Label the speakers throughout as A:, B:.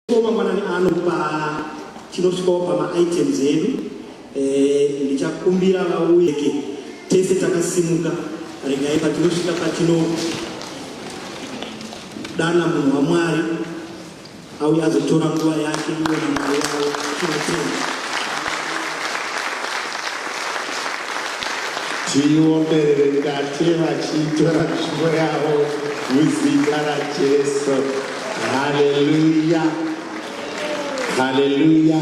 A: Ko mangwanani ano patinosvikawo pamaitems edu eh, ndichakumbira vauye ke tese takasimuka regai patinosvika patino dana munhu wamwari auye azotora nguva yake ivo namwari wavo tinotenda.
B: Tiomberere ndate vachitora nzvimbo yavo muzita raJesu. Haleluya, haleluya.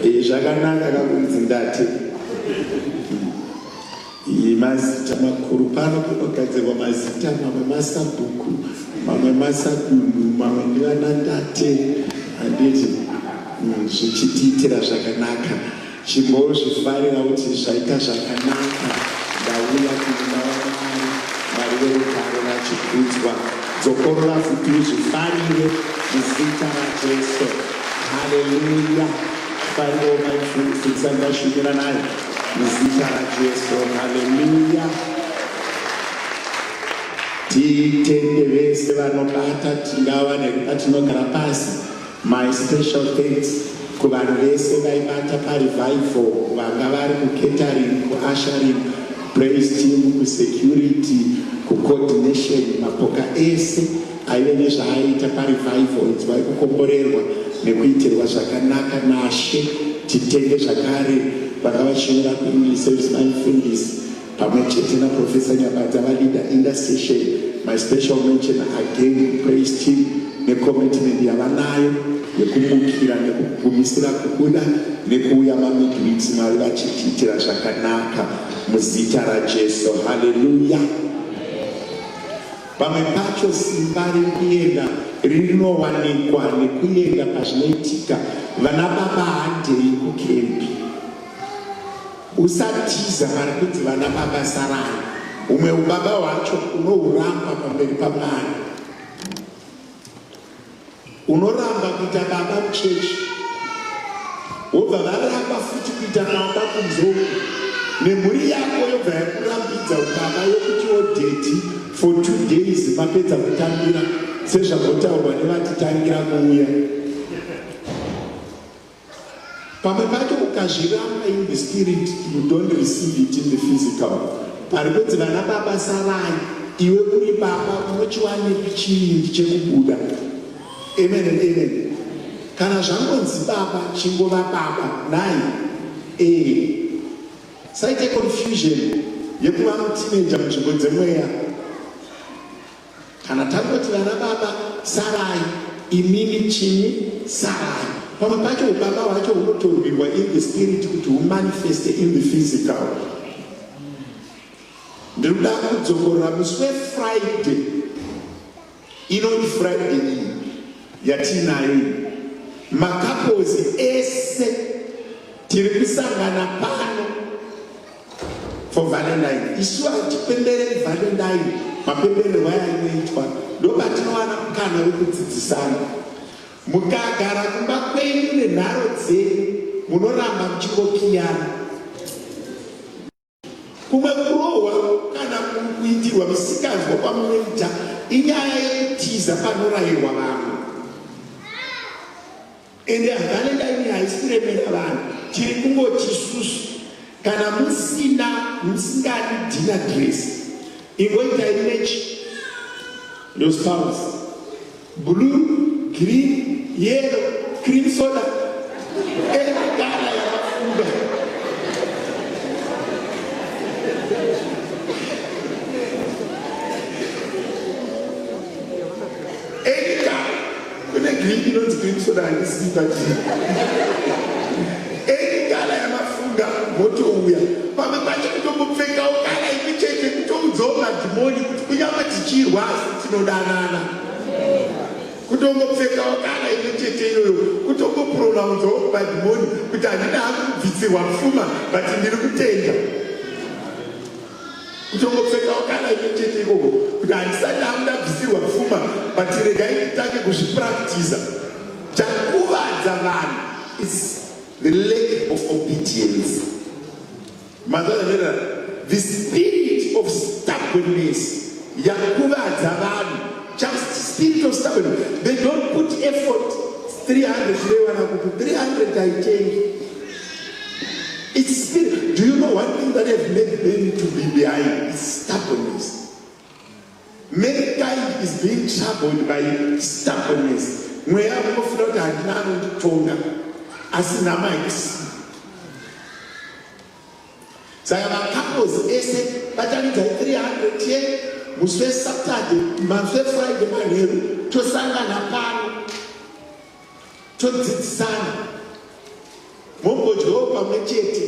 B: Eh, zvakanaka kakunzi ndate. Iyi mazita makuru pano kunogadzirwa mazita mamwe masabhuku mamwe masadunhu mamwe ndivana ndate handiti zvichitiitira zvakanaka. Chimbozvifarira uti zvaita zvakanaka ndauya kumunda waMwari, Mwari verugare vachikudzwa. Dzokorora futi uzvifarire muzita raJesu. Haleluya. Farirawo mai Mufundisi ndisati ndashumira naye muzita raJesu. Haleluya. Titende vese vanobata tingava nepatinogara pasi. My special thanks kuvanhu vese vaibata parevival vanga vari kucatering, kuushering, praise team, kusecurity, kucoordination, mapoka ese aive nezvaaiita parevival inzwai kukomborerwa nekuitirwa zvakanaka nashe. Titende zvakare vanga vachinyora kuEnglish service mai mufundisi pamwe chete naProfessor Nyabadza valeader intercession. My special mention again kupraise team necommitment yavanayo yekumukira nekugumisira kubuda nekuuya mamidweeks Mwari vachitiitira zvakanaka muzita raJesu. Haleluya. Pamwe pacho simba riri kuenda rinowanikwa nekuenda pazvinoitika. Vana baba handei kukembi. Usatiza vari kunzi vana baba sarai. Humwe ubaba hwacho unohuramba pamberi paMwari. Unoramba kuita baba muchechi wobva varamba futi kuita baba kunze uku nemhuri yako yobva yakurambidza ubaba yokutiwo daddy for 2 days mapedza kutambira sezvambotaurwa nevatitangira kuuya. Pamwe pacho ukazviramba in the spirit you don't receive it in the physical. Pari kunzi vana baba sarai, iwe uri baba unochiwanepi chivindi chekubuda? Amen and amen. Kana zvangonzi baba chingova baba nhai? Eh. Saite confusion yekuva muteenager munzvimbo dzemweya. Kana tangoti vana baba sarai, imimi chimi sarai. Pamwe pacho ubaba hwacho hunotorwirwa in the spirit kuti humanifeste in the physical. Ndiri kuda kudzokorora musi weFriday inoti Friday iyi yatiinayo iyi macouples ese tiri kusangana pano for Valentine. Isu hatipembereri Valentine mapembererwo ayinoitwa, ndopatinowana mukana wekudzidzisana. Mukagara kumba kwenyu nenharo dzenyu munoramba muchingokiyana. Kumwe kurohwa kana kuitirwa misikanzwa kwamunoita inyaya yekutiza panorayirwa vamwe. Ende Valentine haisi kuremera vanhu, tiri kungoti isusu kana musina musingadi dinner dress ingoitai match your spouse blue, green, yellow, cream soda any color yamafunga. Any color. Kune green inonzi green soda handisiyi pachii. Any color yamafunga motouya. Pamwe pacho kutombopfekawo kala imwe chete kutoudzawo madhimoni kuti kunyange tichirwa asi tinodanana. Kutongopfekawo kala imwe chete iyoyo kutongopronaunzawo kumadhimoni kuti handina hangu kubvisirwa pfuma but ndiri kutenda. Kutongopfekawo kala imwe chete ikoko kuti handisati hangu ndabvisirwa pfuma but regai nditange kuzvipractiza. Chakuvadza vanhu is the lack of obedience. Mazazvera the spirit of stubbornness yakuvadza vanhu. Just spirit of stubbornness. They don't put effort. 300 tinoiwana kupi? 300 haitengi. It's spirit. Do you know one thing that have made men to be behind? It's stubbornness. Mankind is being troubled by stubbornness. Mweya unofuna kuti handina anonditonga asi nhama haikusi. Saka macouples ese batanidzai 300 ye musi weSaturday, musi weFriday manheru tosangana pano todzidzisana mombodyawo pamwe chete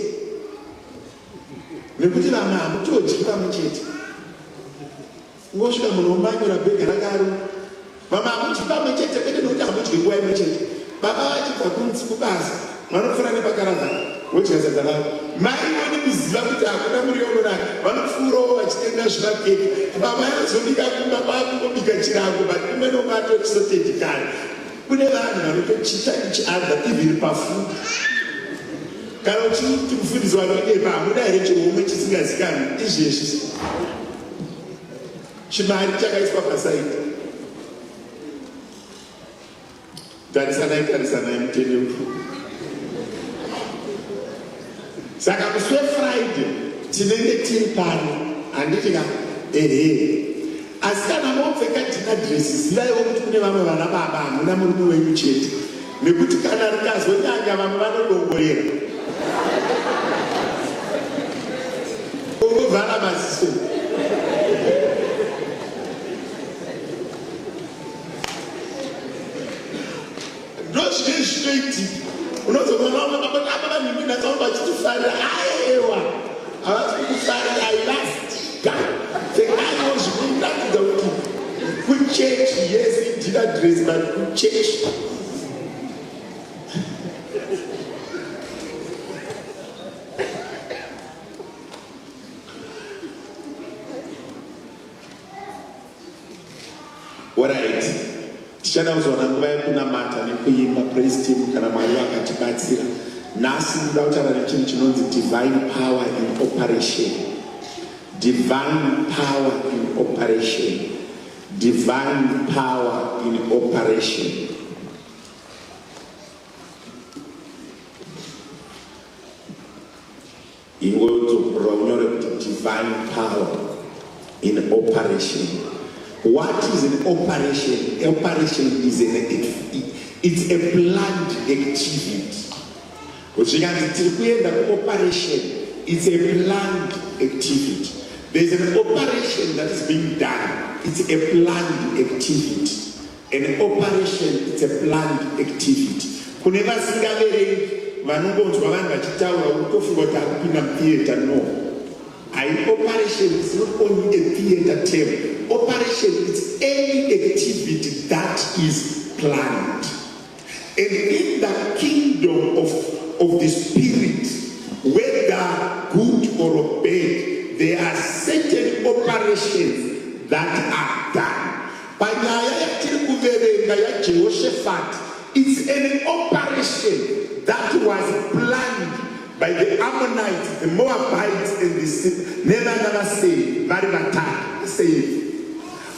B: nekuti vamwe hamutodyi pamwe chete ungosvika munhu womanyura bhegi rakaro vamwe hamudyi pamwe chete kwete nekuti hamudyi nguva imwe chete baba vachibva kunzi kubasa vanopfuura nepakaravhani vodya sadza ravo mai vone kuziva kuti hakuna muriwo unonaka vanopfuurawo vachitenga zvivakeke baba vanozobika kumba kwakungobika chirango but umwe nomwe atotisotedi kare Kune vanhu vanotochita each other even pafood. Kana uchiti mufundisi vanonyepa hamuna here chihomwe chisingazikanwi izvezvi chimari chakaiswa pasaidi. Tarisanai tarisanai mutendeuki. Saka musi weFriday tinenge tiri pano handiti ka? Ehe. Asi kana mopfeka dinner dress zivaiwo kuti kune vamwe vana baba hamuna murume wenyu chete nekuti kana rikazonyanya vamwe vanodongorera. Ungovhara maziso. Ndozvinenge zvichitoitika. Unozoona vamwe baba apa vanhu nhasi vanga vachitifarira aewa havasi kukufarira ivastika pfekaiwo zvinoratidza kuti kuchechi yes idina dress but kuchechi Horait, tichada kuzowana nguva yekunamata nekuimba praise team kana Mwari vakatibatsira. Nhasi ndinoda kutaura nechinhu chinonzi divine power in operation. Divine power in operation. Divine power in operation. Ingodzokorora unyore kuti divine power in operation. What is an operation? Operation is an it's a planned activity. Zvikanzi tiri kuenda kuoperation, it's a planned activity. There's an operation that is being done. It's a planned activity. An operation it's a planned activity. Kune vasingaverengi vanongonzwa vanhu vachitaura utofunga kuti akupinda mutheatre no. Hai operation is not only a theatre term. Operation is any activity that is planned. And in the kingdom of, of the spirit, whether good or bad, there are certain operations that are done. Panyaya yatiri kuverenga yaJehoshafati, it's an operation that was planned by the Ammonites, the Moabites and the nevana vaSeiri vari vatatu Seiri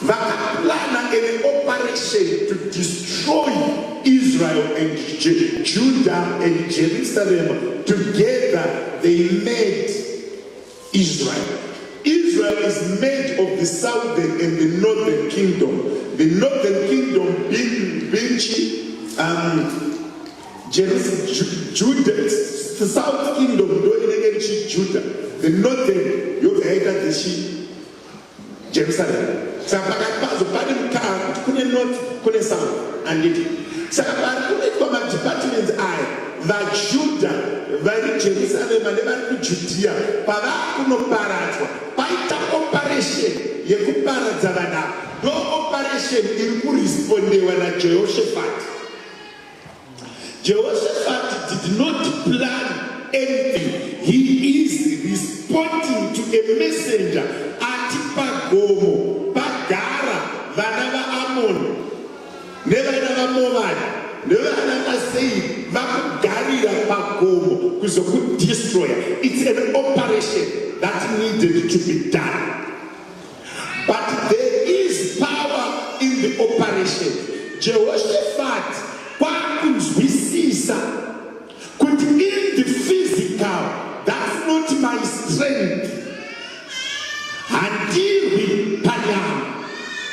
B: vakaplana an operation to destroy Israel and Judah and Jerusalem together they made Israel. Israel is made of the southern and the northern kingdom. The northern kingdom being, being Jerusalem, Judah, the south kingdom ndo inenge richi Judah, the northern yobva yaita dzichi Jerusalem. Saka pakati pazo pane mukaha kuti kune north kune south handiti. Saka pari kunoitwa madepartments aya vaJudha vari Jerusarema nevari kuJudhiya pavakunoparadzwa paita operation yekuparadza vanhu ava ndo operation iri kurespondewa naJehoshafati. Jehoshaphat did not plan anything. He is responding to a messenger ati pagomo pagara vana vaAmoni nevana vaMoabhi nevana vaSeiri vakugarira pagomo kuzokudestroya. It's an operation that needed to be done. But there is power in the operation. Jehoshaphat Kwakunzwisisa kuti in the physical, that's not my strength. Handirwi panyama.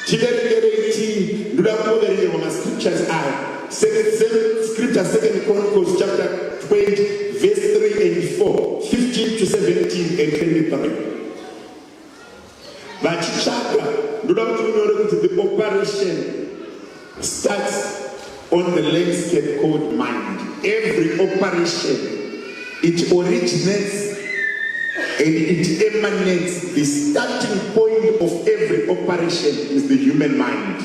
B: Tiverengerei tii, ndoda kungoverengerwa mascriptures aya. Scripture, Second Chronicles chapter 20 verse 3 and 4, 15 to 17 and 23. Vachitsvaga, ndoda kuti unyore kuti the operation starts on the landscape called mind. Every operation, it originates and it emanates. The starting point of every operation is the human mind.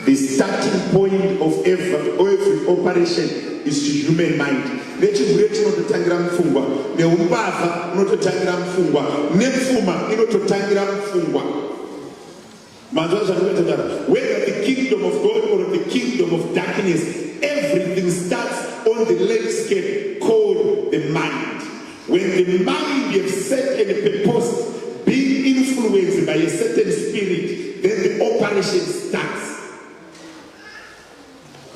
B: The starting point of every operation is the human mind. Nechigure chinototangira mupfungwa, neumbavha unototangira mupfungwa, nepfuma inototangira mupfungwa. Manzwa zvandinotaura? Whether the kingdom of God or the kingdom of darkness, everything starts on the landscape called the mind. When the mind have set and purpose, being influenced by a certain spirit, then the operation starts.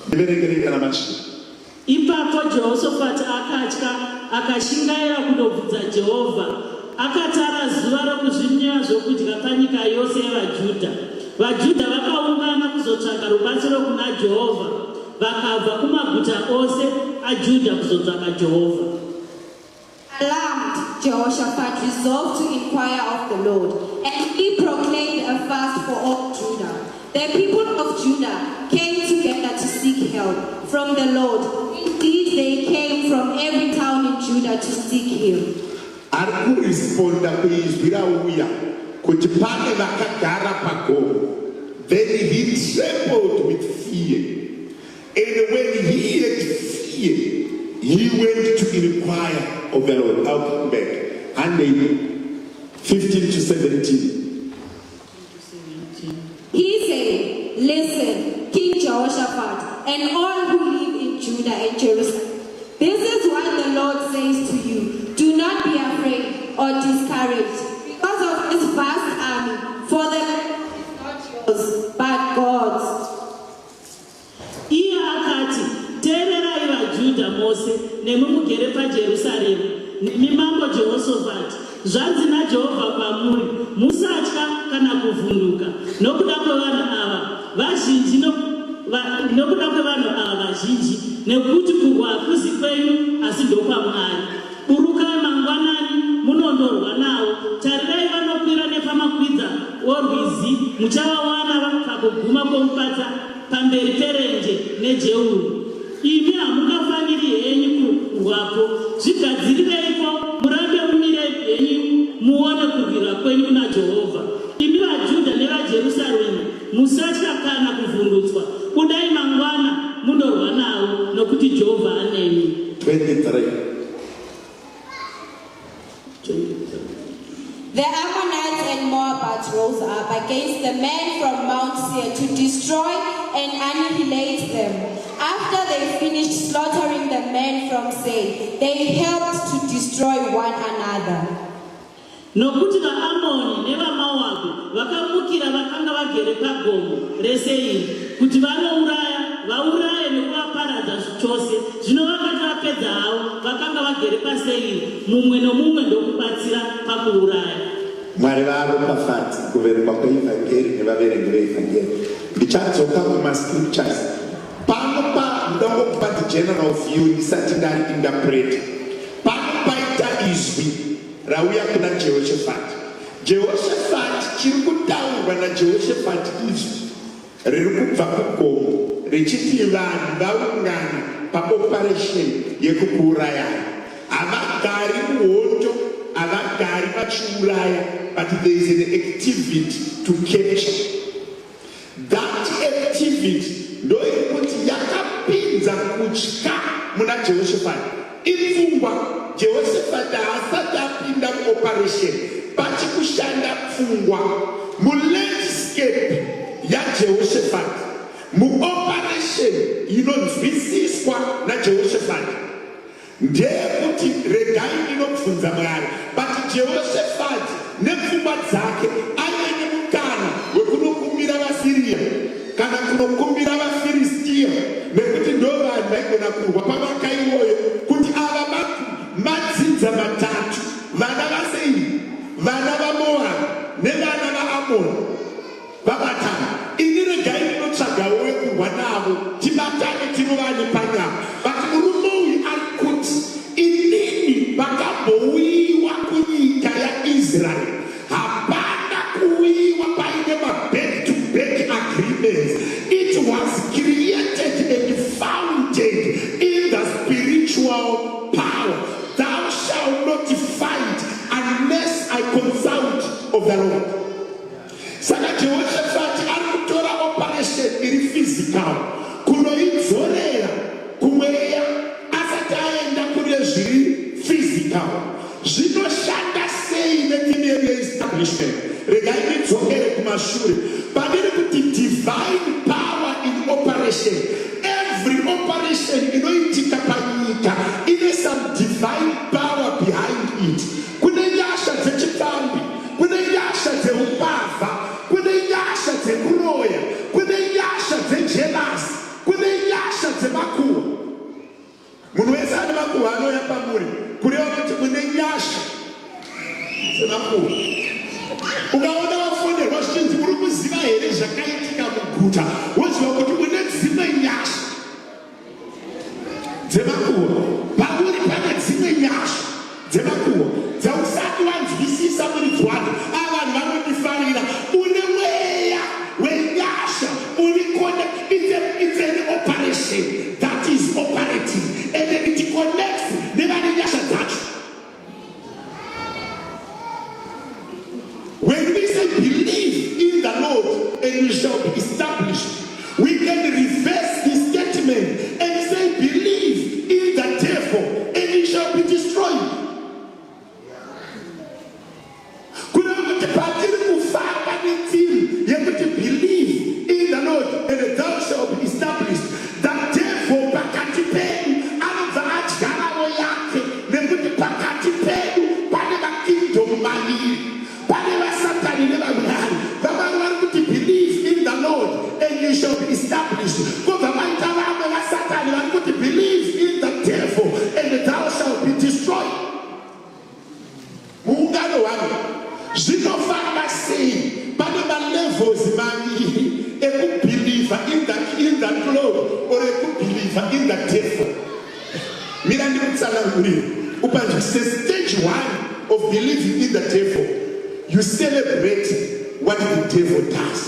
B: Ndiverengerei kana masvika.
C: Ipapo Jehoshafati akatya, akashingaira kundobvunza Jehovha. Akatara zuva rokuzvinyima zvokudya panyika yose yevaJudha. VaJudha vakaungana kuzotsvaka rubatsiro kuna Jehovha, vakabva kumaguta ose aJudha kuzotsvaka Jehovha.
D: Alarmed, Jehoshaphat resolved to inquire of the Lord, and he proclaimed a fast for all Judah. The people of Judah came together to seek help from the Lord. Indeed, they came from every town in Judah to seek him.
B: Ari kuresponda kuizwi rauya kuti pane vakagara pagomo. Then he trembled with fear, and when he had fear, he went to inquire of the Lord. I'll come back. And 15 to 17.
D: He said, "Listen, King Jehoshaphat, and all who live in Judah and Jerusalem. This is what the Lord says to you. Do not be afraid or discouraged because of this vast army, for the battle is not yours, but God's."
C: Iye akati, "Teererai vaJudha mose, nemi mugere paJerusarema, nemi Mambo Jehoshafati. Zvanzi naJehovha kwamuri: Musatya kana kuvhunduka nokuda kwevanhu ava vazhinji, nokuda kwevanhu ava vazhinji, nekuti kurwa hakuzi kwenyu asi ndokwaMwari. Burukai mangwanani munondorwa navo. Tarirai, vanokwira nepamakwidza orwizi, muchavawana pakuguma kwomupata pamberi perenje neJeuru. Imi hamungafaniri henyu kurwapo. Zvigadzirireiko, murambe mumire henyu, muone kurwira kwenyu naJehovha. Imi vaJudha nevaJerusarema, musatya kana kuvhundutswa. Budai mangwana mundorwa navo, nokuti Jehovha anemi."
B: 23.
C: 23.
D: The Ammonites and Moabites rose up against the men from Mount Seir to destroy and annihilate them. After they finished slaughtering the men from Seir, they helped to destroy one another.
C: Nokuti vaAmoni nevaMoabhu vakamukira vakanga vagere pagomo reSeiri kuti vanouraya, vauraye nekuvaparadza chose. Zvino vakati vapedza havo vakanga vagere paSeiri, mumwe nomumwe ndokubatsira pakuuraya.
B: Mwari varopafadzi kuverengwa kweivhangeri nevaverengi veivhangeri. Ndichadzoka kumascriptures pano. Pa ndoda kungokupa the general view ndisati ndariinterpreta. Pano paita izwi rauya kuna Jehoshafati. Jehoshafati, chiri kutaurwa naJehoshafati izwi riri kubva kugomo richiti vanhu vaungana paoperation yekukuurayai. Havagari muhondo, havagari vachiuraya, but there is an activity to capture. That activity ndoyekuti yakapinza kutya muna Jehoshafati. Ipfungwa. Jehoshafati haasati apinda muoperation, pachikushanda pfungwa mulandscape yaJehoshafati, muoperation inonzwisiswa naJehoshafati ndeyekuti regai ndinobvunza Mwari. But Jehoshafati nepfungwa dzake aive nemukana wekunokumbira vaSiriya kana kunokumbira vaFiristiya, nekuti ndo vari physical kunoidzorera kumweya asati aenda kune zviri physical. Zvinoshanda sei netheme yedu yeestablishment? Regai ndidzokere kumashure pandiri kuti divine power in operation. Every operation inoitika panyika ine some divine power behind it. Kune nyasha dzechipfambi, kune nyasha dzeumbavha, kune nyasha dzekuroya, kune nyasha dzejelasi, kune nyasha dzemakuhwa. Munhu wese ane makuhwa anouya pamuri, kureva kuti mune nyasha dzemakuhwa. Ukaona wafonerwa zvichinzi uri kuziva here zvakaitika muguta, woziva kuti une dzimwe nyasha dzemakuhwa pauri, pane dzimwe nyasha dzemakuhwa dzausati wanzwisisa muridzi wadzo. Ava vanhu vanondifarira. Une mweya wenyasha uri kone. It's an operation that is operating and it connects nevane nyasha dzacho. When we say believe in the Lord and you shall be established, we can reverse the statement and say believe in the devil and you shall be destroyed. Kureva kuti patiri kufamba netheme yekuti believe in the Lord and thou shall be established, the devil pakati pedu anobva adyarawo yake, nekuti pakati pedu pane makingdom maviri, pane vasatani nevamwari. Vamwari vari kuti believe in the Lord and you shall be established, kobva maita vamwe vasatani vari kuti believe in the devil and thou shall be destroyed. Muungano hwangu zvinofamba sei? Pane malevels maviri ekubhilivha in the Lord or ekubhilivha in the devil. Mira ndikutsanangurire upanzwisise. Stage one of believing in the devil, you celebrate what the devil does.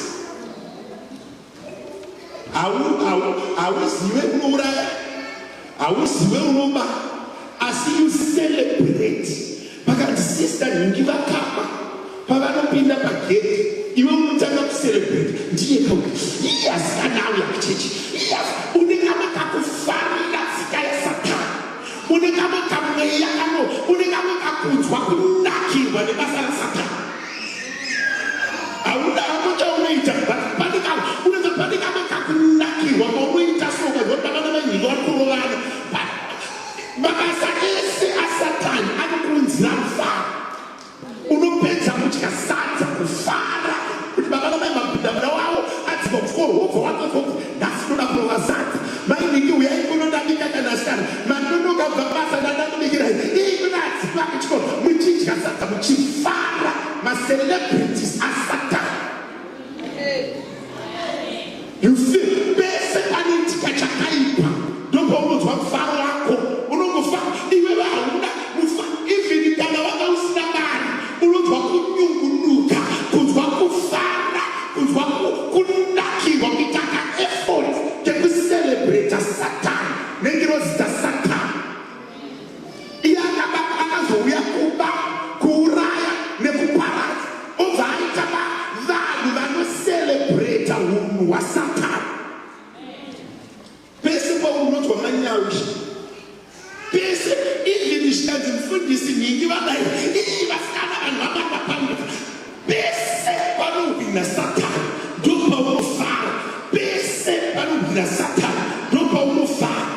B: Hauzive unouraya, hauzive unoba, asi you celebrate. Pakanzi Sister Nhingi vakapa, pavanopinda pagedhi, iwe unotanga kucelebrate, ndiye kauya, iye asikana auya kuchechi. Iye une kamwe kakufarira tsika yasatani, une kamwe kamweya kano, une kamwe kakunzwa kunakirwa nebasa rasatani. Hauna hako chaunoita, but pane unenge pane kamwe kakunakirwa kaunoita. So ukazwa baba namainhingi vari kurovana, but mabasa ese asatani anokuunzira mufaro. Unopedza kudya sadza kufara kuti baba namai mapinda, muna wavo adzibva kuchikoro, wobva watozwa kuti nhasi ndoda kurova sadza. Mainhingi, uyai kuno, ndabika. Kana asikana manonoka kubva basa, ndandakubikirai. Ii kuna adzibva kuchikoro, muchidya sadza muchifara, macelebrities asatani. You feel pese panoitika chakaipa ndopaunonzwa mufaro wako, unongofa iwe hauna mufa. Even kana wanga usina mari, unonzwa kunyungunuka, kunzwa kufara, kunzwa kunakirwa, kuita kaeffort kekucelebrata Satani nengirozi dzasatani. Iye akaba, akazouya kuba, kuuraya nekuparadza, obva aita vanhu vanocelebrata unhu hwasatani. Pese paunonzwa manyawi, pese, even zvikanzi mufundisi nhingi vadai, ii vasikana, vanhu vabata panduka, pese panohwina Satani ndopaunofara, pese panohwina Satani ndopaunofara.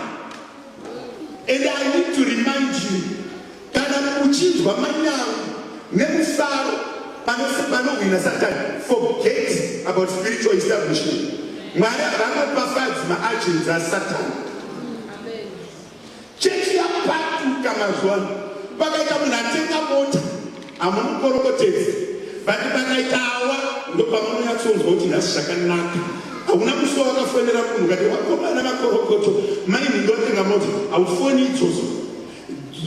B: And I need to remind you, kana uchinzwa manyawi nemufaro panohwina Satani, forget about spiritual establishment. Mwari havanopafadzi maagents asatani. Chechi yapatuka mazuva ano. Pakaita munhu atenga mota, hamunokorokotedzi, but pakaita awa, ndopamunonyatsonzwa kuti nhasi zvakanaka. Hauna musi wakafonera munhu kati wakomana makorokoto, mainhingi watenga mota. Haufoni idzodzo.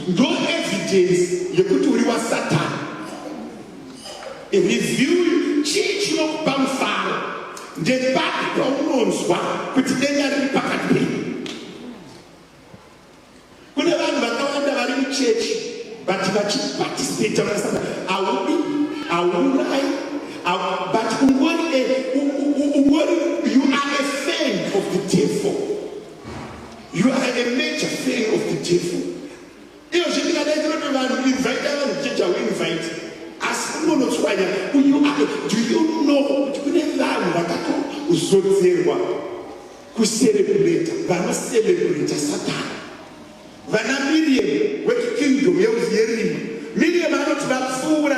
B: Ndo evidence yekuti uri wasatani. Review, chii chinokupa mufaro? Ndepapi paunonzwa kuti denga riri pakati penyu? Kune vanhu vakawanda vari muchechi but vachiparticipata vanasata. Haudi, haurai, but ungori ungori you are a fan of of the devil. You are a major fan of the devil. Iyo zvindingadaidzira kuti vanhu invite vanhu kuchechi hauinvite asi ungonotswanya. You are, do you know kuti kune vanhu vakatozodzerwa kucelebrata, vanocelebrata Satani? Vana Miriam wekingdom yerima. Miriam anoti vapfuura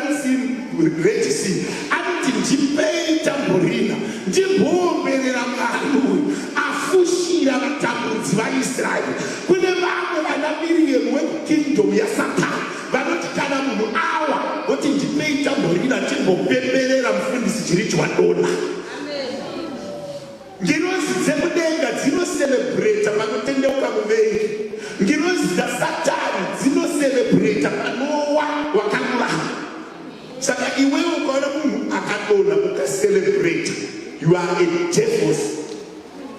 B: Red Sea, anoti ndipei tamborina ndimboomberera Mwari uyu afushira vatambudzi vaIsraeri. Kune vamwe vana Miriam wekukingdom yaSatani vanoti kana munhu awa voti ndipei tamborina timbopemberera mufundisi Jirichwa dona. Ngirozi dzekudenga dzinocelebrata panotendeuka muvengi. Ngirozi dzaSatani dzinocelebrata panowa wakarurama. Saka iwewe ukaona munhu akadonha ukacelebrata, you are a devil's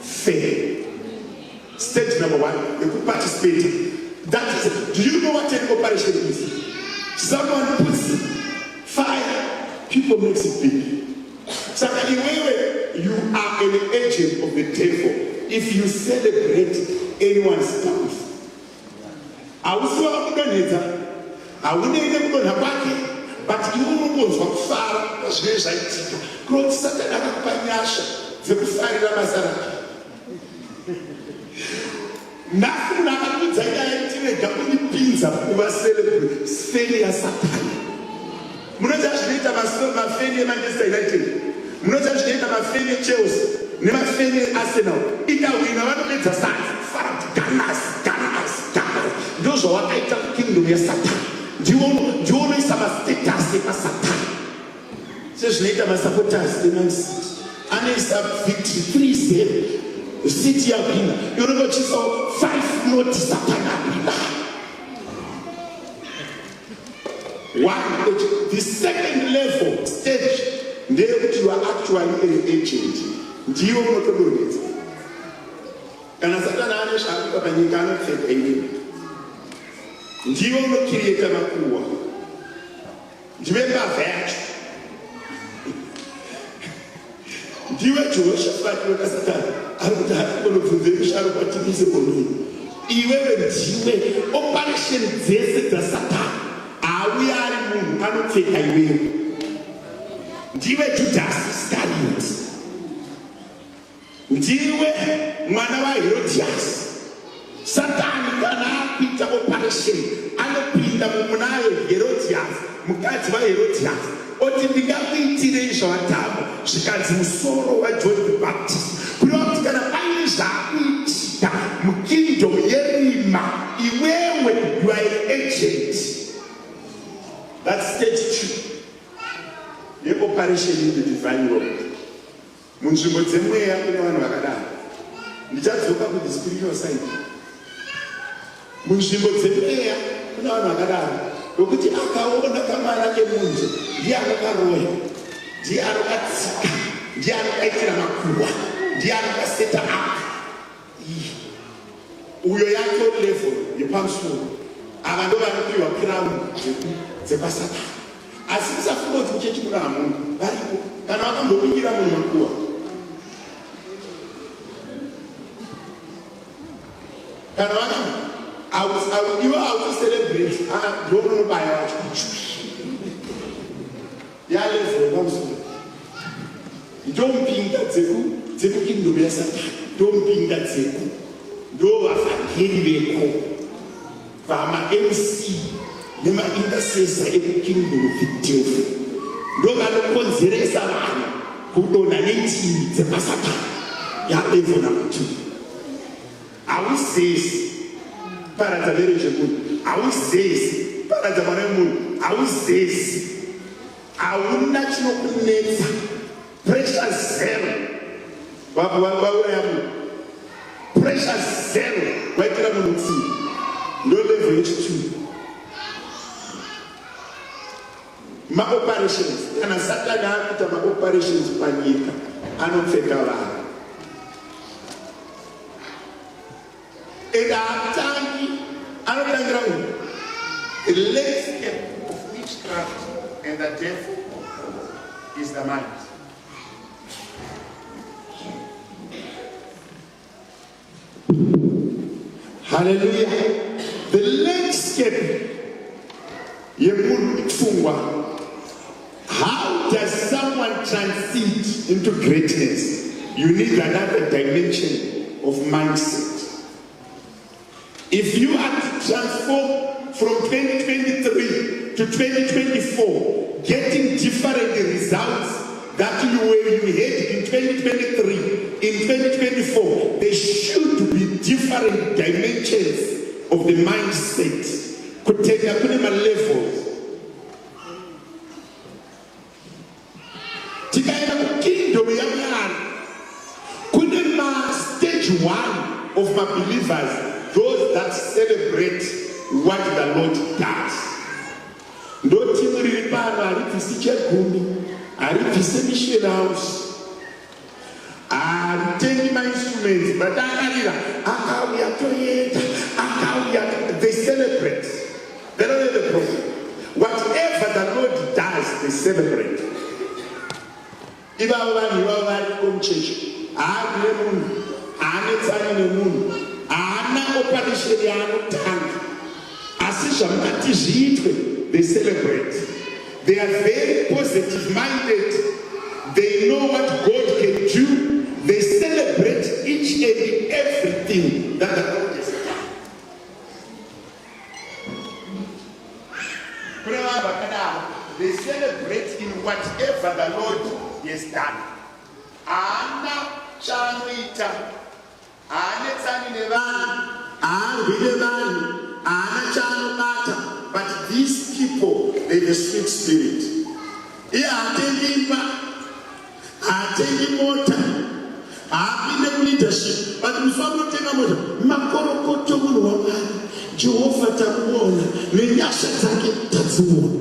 B: fan. Stage number one, yekuparticipate. That is, do you know what an operation is? Someone puts fire, people makes it big. Saka iwewe, you are an agent of the devil if you celebrate anyone's downfall. Hausi wakudonhedza, haunei nekudonha kwake, but iwe unongonzwa kufara pazvinenge zvaitika. Kuroti Satani akakupa nyasha dzekufarira basa rake. Nhasi munhu akakudza nyaya yekuti rega kundipinza kuva celebrate fan yaSatani. Munoziva zvinoita mafeni eManchester United, munoziva zvinoita mafeni eChelsea nemafeni eArsenal. Ikahwina vanopedza sadza kufara kuti Gunners, Gunners, Gunners. Ndozvawakaita kukingdom yaSatani. Ndiwo unoisa mastatus epasatani. Sezvinoita masupporters eMan City, anoisa victory 3-0, City yahwina, iwe unenge uchiisawo 5 not Satani ahwina. One, the second level stage ndeyekuti you are actually an agent. Ndiwe unotodonhedza. Kana Satani ane zvaanoita panyika anopfeka iwewe. Ndiwe unokiriyeta makuhwa. Ndiwe mbavha yacho. Ndiwe Jehoshafati wekasatani ari kuti hatingonobvunze musharukwa timise komini. Iwewe ndiwe operation dzese dzasatani. Auya ari munhu anopfeka iwewe. Ndiwe Judas Iscariot. Ndiwe mwana waHerodiasi. Satani kana akuita operation anopinda mumunayo Herodiasi, mukadzi waHerodiasi, oti ndingakuitirei zvawatamba, zvikanzi musoro waJohn the Baptist. Kureva kuti kana paine zvaakuitika mukingdom yerima, iwewe you are an agent. That's stage 2 yeoperation in the divine world. Munzvimbo dzemweya kune vanhu vakadaro. Ndichadzoka ku the spiritual side. Munzvimbo dzemweya kune vanhu vakadaro vokuti akaona kamwana kemunhu ndiye anokaroya, ndiye anokatsika, ndiye anokaitira makuhwa, ndiye anokaseta up. Uyo yato level yepamusoro. Ava ndo vanopiwa crown dzepasatani. Asi musafunga kuti muchechi muno hamuna. Variko. Kana vakambobikira munhu makuwa. Kana vaka iwe auti celebrate, ah, ndiwe unonobaya wacho. Yalevel yepamusoro. Ndombinga dzeku dzekukingdom yasatani. Ndombinga dzeku. Ndo vavhangeri veko. Vama MC nema intercessor ekukingdom of the devil. Ndo vanokonzeresa vanhu kudonha nendimi dzepasatani. Yalevel number 2. Hauzezi paradza marriage yemunhu. Hauzezi paradza mwana wemunhu. Hauzezi. Hauna chinokunetsa. Pressure zero. Vauraya munhu. Pressure zero. Vaitira munhu utsinye. Ndo level yechi2. Maoperations. Kana Satani akuita maoperations panyika anopfeka vanhu. And haatangi, anotangira uku. The landscape of witchcraft and the devil is the mind. Hallelujah. The landscape yemunhu ipfungwa. How does someone transit into greatness? You need another dimension of mindset. If you are to transform from 2023 to 2024, getting different results that you were you had in 2023, in 2024, there should be different dimensions of the mindset. Kutenda kune malevels. Tikaenda kukingdom yaMwari, kune mastage one of mabelievers, those that celebrate what the Lord does. Ndo timu riri pano, haribvisi chegumi, haribvisi mission house, haritengi mainstruments, but akarira, akauya, toenda, akauya. They celebrate. They don't have a problem. Whatever the Lord does, they celebrate. Ivavo vanhu ivavo variko muchechi. Haadi nemunhu, haanetsani nemunhu, haana operation yaanotanga, asi zvamukati zviitwe, they celebrate. They are very positive minded. They know what God can do. They celebrate each and everything that the Lord has done. Kune vanhu vakadaro. They celebrate in whatever the Lord has done. Haana chaanoita, haanetsani nevanhu, haarwi nevanhu, haana chaanobata, but these people, they have a sweet spirit. Iye haatengi imba, haatengi mota, haapinde kuleadership, but musi wamunotenga mota, makorokoto, munhu waMwari, Jehovha tamuona nenyasha dzake tadziona.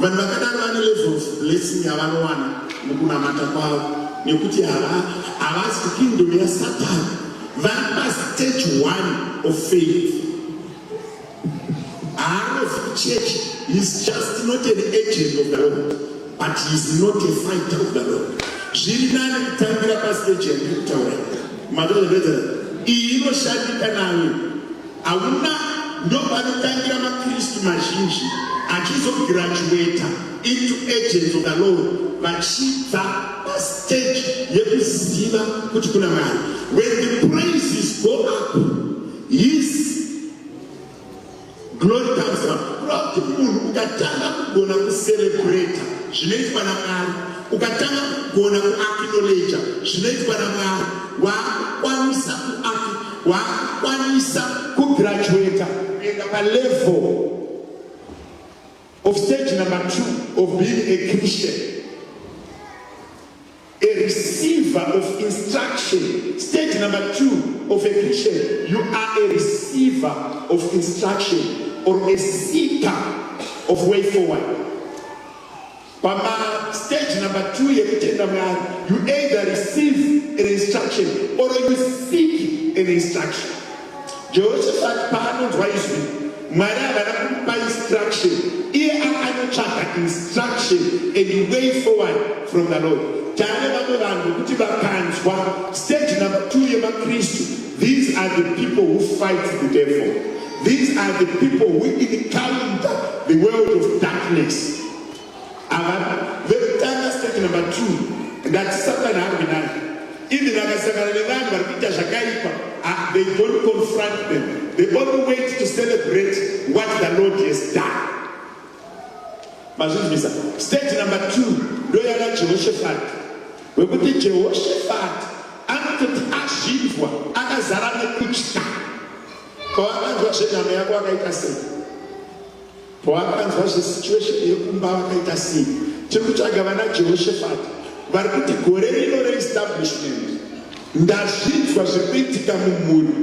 B: Vanhu vakadaro vane level of blessing yavanowana mukunamata kwavo, nekuti havasi kukingdom yaSatani. Vari pastage one of faith. Haarovi kuchechi. He's just not an agent of the Lord, but he is not a fighter of the Lord. Zviri nani kutangira pastage yandiri kutaura. Matozvapedzera, iyi inoshandika nayo. Hauna ndo panotangira maKristu mazhinji achizograduata into agents of the Lord, vachibva pastage yekuziva kuti kuna Mwari. When the praises go up, His glory comes up. Kureva kuti munhu ukatanga kugona kucelebrata zvinoitwa naMwari, ukatanga kugona kuacknowledga zvinoitwa naMwari, waakukwanisa waakukwanisa kugraduata kuenda palevel of stage number two of being a Christian, a receiver of instruction. Stage number two of a Christian, you are a receiver of instruction or a seeker of way forward. Pama stage number two yekutenda Mwari, you either receive an instruction or you seek an instruction. Jehoshaphat paanonzwa izwi, Mwari havana kumupa instruction, iye akanotsvaga instruction and way forward from the Lord. Taane vamwe vanhu vekuti vakanzwa stage number two yemaKristu, these are the people who fight the devil. These are the people who encounter the world of darkness. Ava vekutanga, stage number two, ndati Satani harwi naye. Even akasangana nevanhu vari kuita zvakaipa, ah, they don't confront them. They only wait to celebrate what the Lord has done. Mazvinzwisa? Stage number two ndoyana Jehoshaphat, wekuti Jehoshaphat anototi azvinzwa, akazara nekutya. Pawakanzwa zvenhamo yako, akaita sei? Pawakanzwa zvesituation yekumba, vakaita sei? Tiri kutsvaga vana Jehoshaphat vari kuti gore rino reestablishment, ndazvinzwa zviri kuitika mumhuri,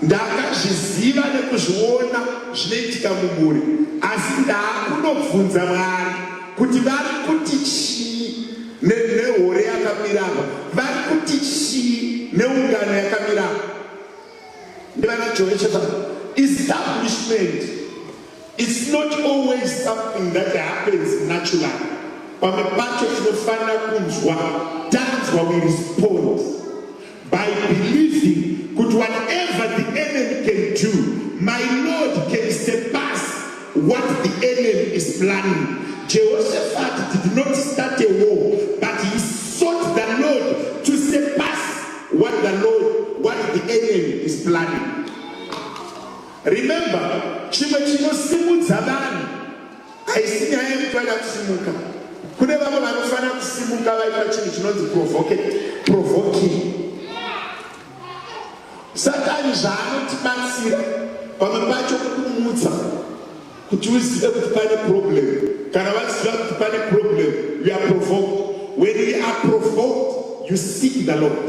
B: ndakazviziva nekuzviona zvinoitika mumhuri, asi ndaakunobvunza Mwari kuti vari kuti chii nehore yakamira apa, vari kuti chii neungano yakamira apa. Ndivana Jehoshaphat. Establishment, it's not always something that happens naturally. Pamwe pacho tinofanira kunzwa. Tanzwa, we respond by believing kuti whatever planning. Jehoshaphat did not start a war, but he sought the Lord to surpass what the Lord, what the enemy is planning. Remember, chimwe chinosimudza vanhu haisi nyaya yekuti vada kusimuka. Kune vamwe vanofanira kusimuka vaita chinhu chinonzi provoking. Satani zvaanotibatsira pamwe pacho kukumutsa kuti uzive kuti pane problem. Kana vaziva kuti pane problem, you are provoked. When you are provoked, you seek the Lord.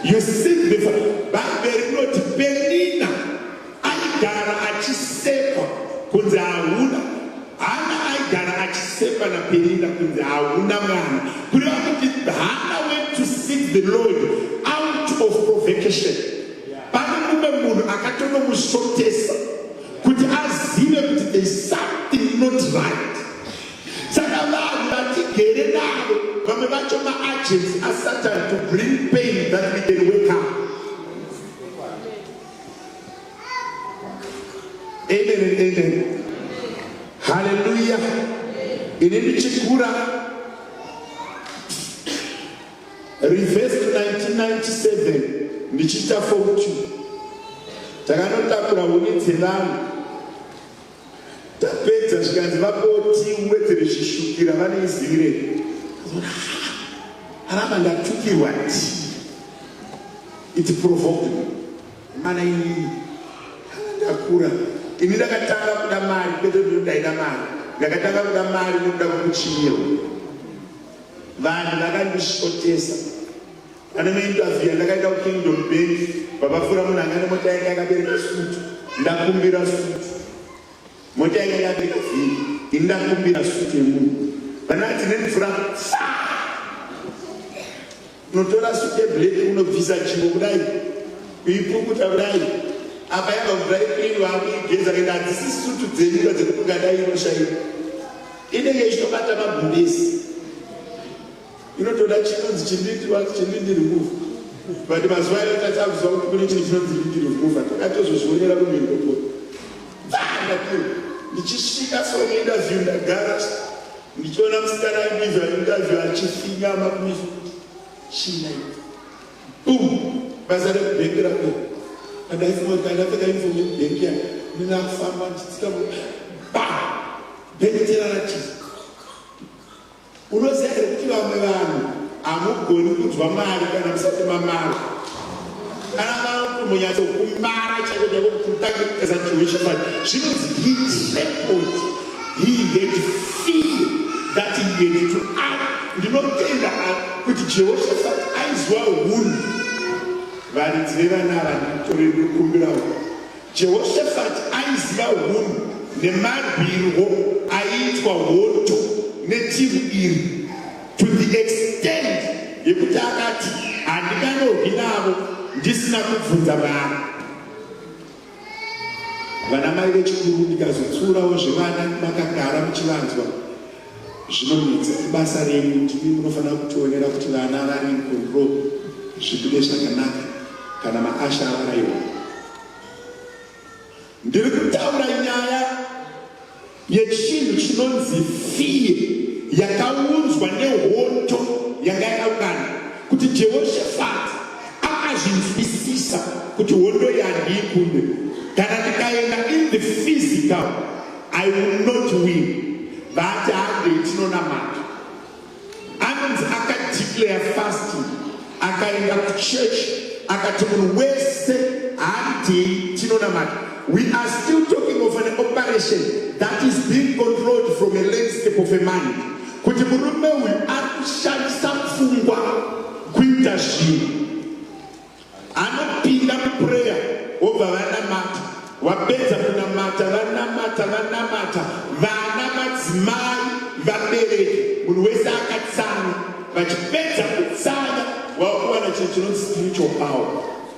B: You seek the Bhaibheri rinoti Penina aigara achisekwa kunzi hauna. Hana aigara achisekwa naPenina kunzi hauna mwana. Kureva kuti Hana went to seek the Lord out of provocation. Pane mumwe munhu akatonomusvotesa kuti azive kuti there is something not right. Saka vanhu vatigere navo vamwe vacho maagents aSatan to bring pain that we can wake up. Amen and amen. Hallelujah. Ini ndichikura reverse to 1997 ndichiita form 2 takanotakura huni dzevanhu tapedza zvikanzi vapoti uwedzere zvishukira vanoizivire aramba ndatukirwa ti it provoked me mana inini ndakura ini ndakatanga kuda mari kwete kuti ndaida mari ndakatanga kuda mari nekuda kwekuchinyirwa vanhu vakandisvotesa pane mainterview yandakaita kukingdom Bank vapafura munhu anga nemota yake akabereka sutu ndakumbira sutu mota yake yakabereka vhiri ini ndakumbira sutu yemunhu vanati nemvura fa unotora sutu yeblack unobvisa chingo kudai kuipukuta kudai apa yabva kudry clean vakuigeza kuenda hadzisi sutu dzenyika dzekuti ungadai inoshaika inenge ichitobata magumbezi inotoda chinonzi chindindi chindindi remove but mazuva ayo tatakuziva kuti kune chinhu chinonzi lindi remover takatozozvionera kumhirikoko ndapiro ndichisvika so muinterview ndagara ndichiona musikana aindiva interview achifinyama kumeso china boom basa rekubhengi rako andaifunga kuti andapfeka uniform yekubhengi ya ndinakufamba ndichitsika ba bhengi tera ratiza Unoziva here kuti vamwe vanhu hamugoni kunzwa mari kana musati mamara? Kana vakumbonyatsokumara chaiko chaiko kuti utange kutesa Jehoshaphat. Zvinonzi he trembled. He had fear that he had to act. Ndinotenda kuti Jehoshaphat aiziva hunhu. Varidzi vevana ava nditore ndinokumbirawo. Jehoshafati aiziva hunhu nemarwirwo aiitwa hondo netimu iri to the extent yekuti akati handinganorwi navo ndisina kubvunza Mwari. Vana mai vechikuru ndikazotsiurawo zvevana makagara muchivanzwa zvinonetsa ibasa renyu ndimi munofanira kutionera kuti vana vari in control zvibude zvakanaka kana maasha avaraiwa. Ndiri kutaura nyaya yechinhu chinonzi fear yakaunzwa nehondo yanga yakaungana kuti Jehoshafati akazvinzwisisa kuti hondo iyi handiikunde kana ndikaenda in the physical I will not win vati handei tinonamata Anonzi akadeclare fasting akaenda kuchurch akati munhu wese handei tinonamata. We are still talking of an operation that is being controlled from a landscape of a mind. Kuti murume uyu ari kushandisa pfungwa kuita zvinhu. Anopinda muprayer wobva vanamata wapedza kunamata vanamata vanamata vana madzimai vabereki munhu wese akatsanya vachipedza kutsanya wakuwana chinhu chinonzi spiritual power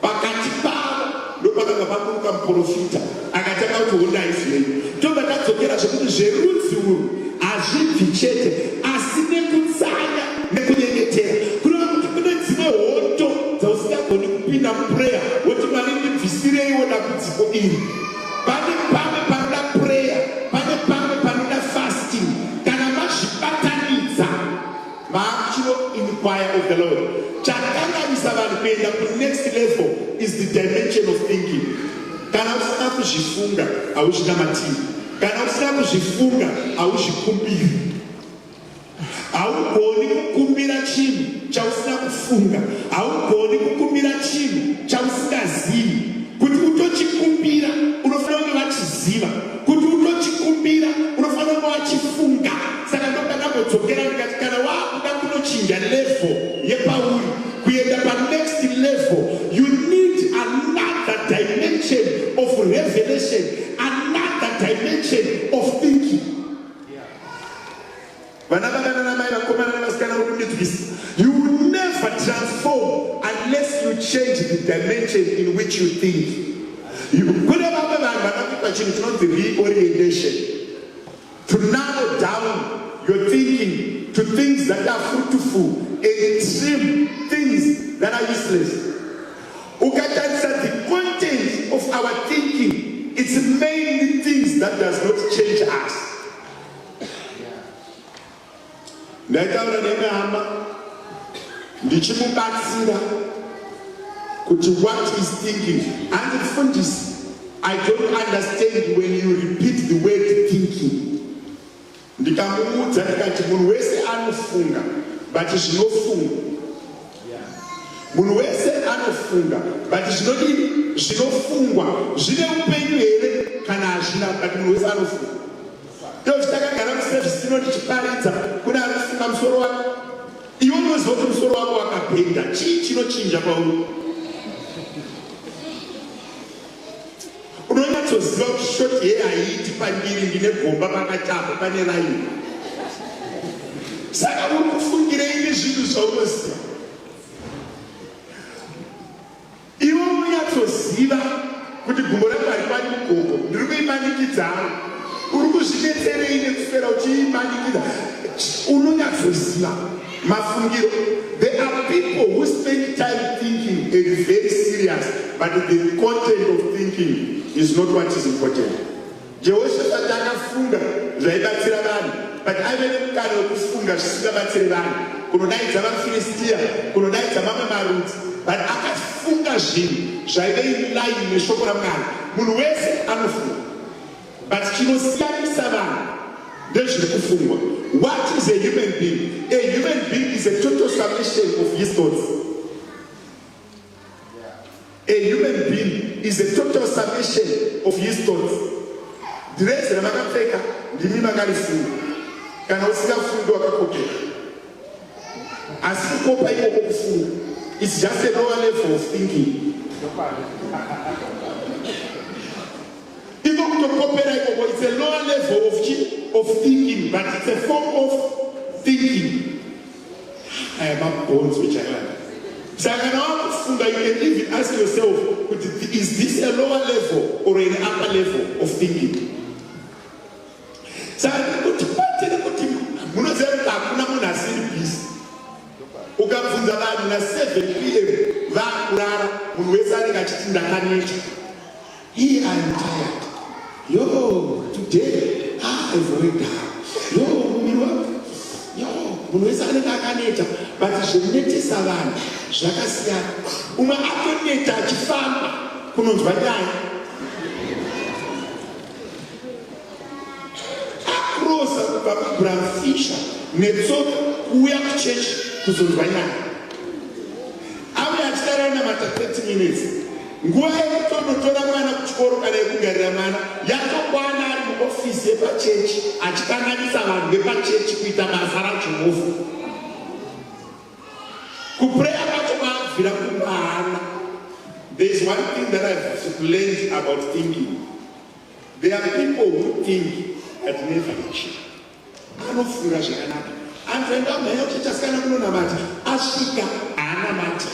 B: pakati pavo ndopakanga paburuka muprofita akatanga kuti hondo haisi yenyu tobva tadzokera zvekuti zverudzi urwu hazvibvi chete asi nekutsanya nekunyengetera kureva kuti kune dzimwe hondo dzausingagoni kupinda muprayer woti Mwari ndibvisireiwo dambudziko iri pane pamwe panoda prayer pane pamwe panoda fasting. Lord. Chakanganisa vanhu kuenda kunext level is the dimension of thinking. Kana usina kuzvifunga hauzvinamatiri. Kana usina kuzvifunga hauzvikumbiri. Haugoni kukumbira chinhu chausina kufunga. Haugoni kukumbira chinhu chausingazivi. Kuti utochikumbira unofanira kunge vachiziva. Kuti utochikumbira unofanira kunge wachifunga. Saka ndopandakodzokera ndikati kana wakuda kunochinja level yepauri kuenda panext level you need another dimension of revelation, another dimension of thinking. Vana baba nana mai vakomana nevasikana vokundinzwisa. You will never transform unless you change the dimension in which you think. Kune vamwe vanhu vanokupa chinhu chinonzi reorientation. To narrow down your thinking to things that are fruitful and trim things that are useless. Ukatarisa the content of our thinking, it's mainly things that does not change us. Ndaitaura neimwe hama ndichimubatsira kuti what is thinking. Hanzi mufundisi, I don't understand when you repeat the word thinking. Ndikamuudza ndikati munhu wese anofunga but zvinofungwa munhu wese anofunga but zvinodini zvinofungwa zvine upenyu here kana hazvina but munhu wese anofunga Ndozvitakagara muservice ino tichiparidza kune ari kufunga musoro wake. Iwe unoziva kuti musoro wako wakabhenda, chii chinochinja pauri? Unonyatsoziva kuti short hair haiiti pandiri, ndine gomba pakati apo pane raini. Saka uri kufungirei nezvinhu zvaunoziva? Iwe unonyatsoziva kuti gumbo rangu harikwani mugogo, ndiri kuimanikidza hangu. Uri kuzvinetserei nekuswera uchiimanikidza? Unonyatsoziva mafungiro. There are people who spend time thinking and very serious, but the content of thinking is not what is important. Jehoshafati akafunga zvaibatsira vanhu, but aive nemukana wekufunga zvisingabatsire vanhu, kunodaidza vaFiristia, kunodaidza mamwe marudzi, but akafunga zvinhu zvaive in line neshoko raMwari. Munhu wese anofunga, but chinosiyanisa vanhu ndezviri kufungwa. What is a human being? A human being is a total summation of his thoughts. A human being is a total summation of his thoughts. Dhirezi ramakapfeka ndimi makarifunga. Kana usingafungi wakakopera. Asi kukopa ikoko kufunga. It's just a lower level of thinking. Iko kutokopera ikoko it's a lower level of, of thinking but it's a form of thinking. Aya mabhonzo chaiwo. Saka kana wakufunga you can even ask yourself kuti is this a lower level or an upper level of thinking? Saka kuti patiri kuti munoziva kuti hakuna munhu asiri busy. Ukabvunza vanhu na 7 pm vakurara munhu wese anenge achiti ndakaneta. Here I am tired. Yo, today, ah, I've worked hard. Yo, muviri wangu. Yo, munhu wese anenge akaneta, but zvinetesa vanhu zvakasiyana. Umwe atoneta achifamba kunonzwa nyaya. Akrosa kubva kuBramfisher netsoka kuuya kuchechi kuzonzwa nyaya. Auya achitara anamata 30 minutes. Nguva yekutonotora mwana kuchikoro kana yekugarira mwana yatokwana ari muofisi yepachechi achikanganisa vanhu vepachechi kuita basa raJehovha. Kupreya kwacho kwaabvira kumba There is one thing that I've learned about thinking. There are people who think but never achieve. Anofunga zvakanaka. Anoenda kumhanya kuchechi asikana kunonamata. Asvika haanamati.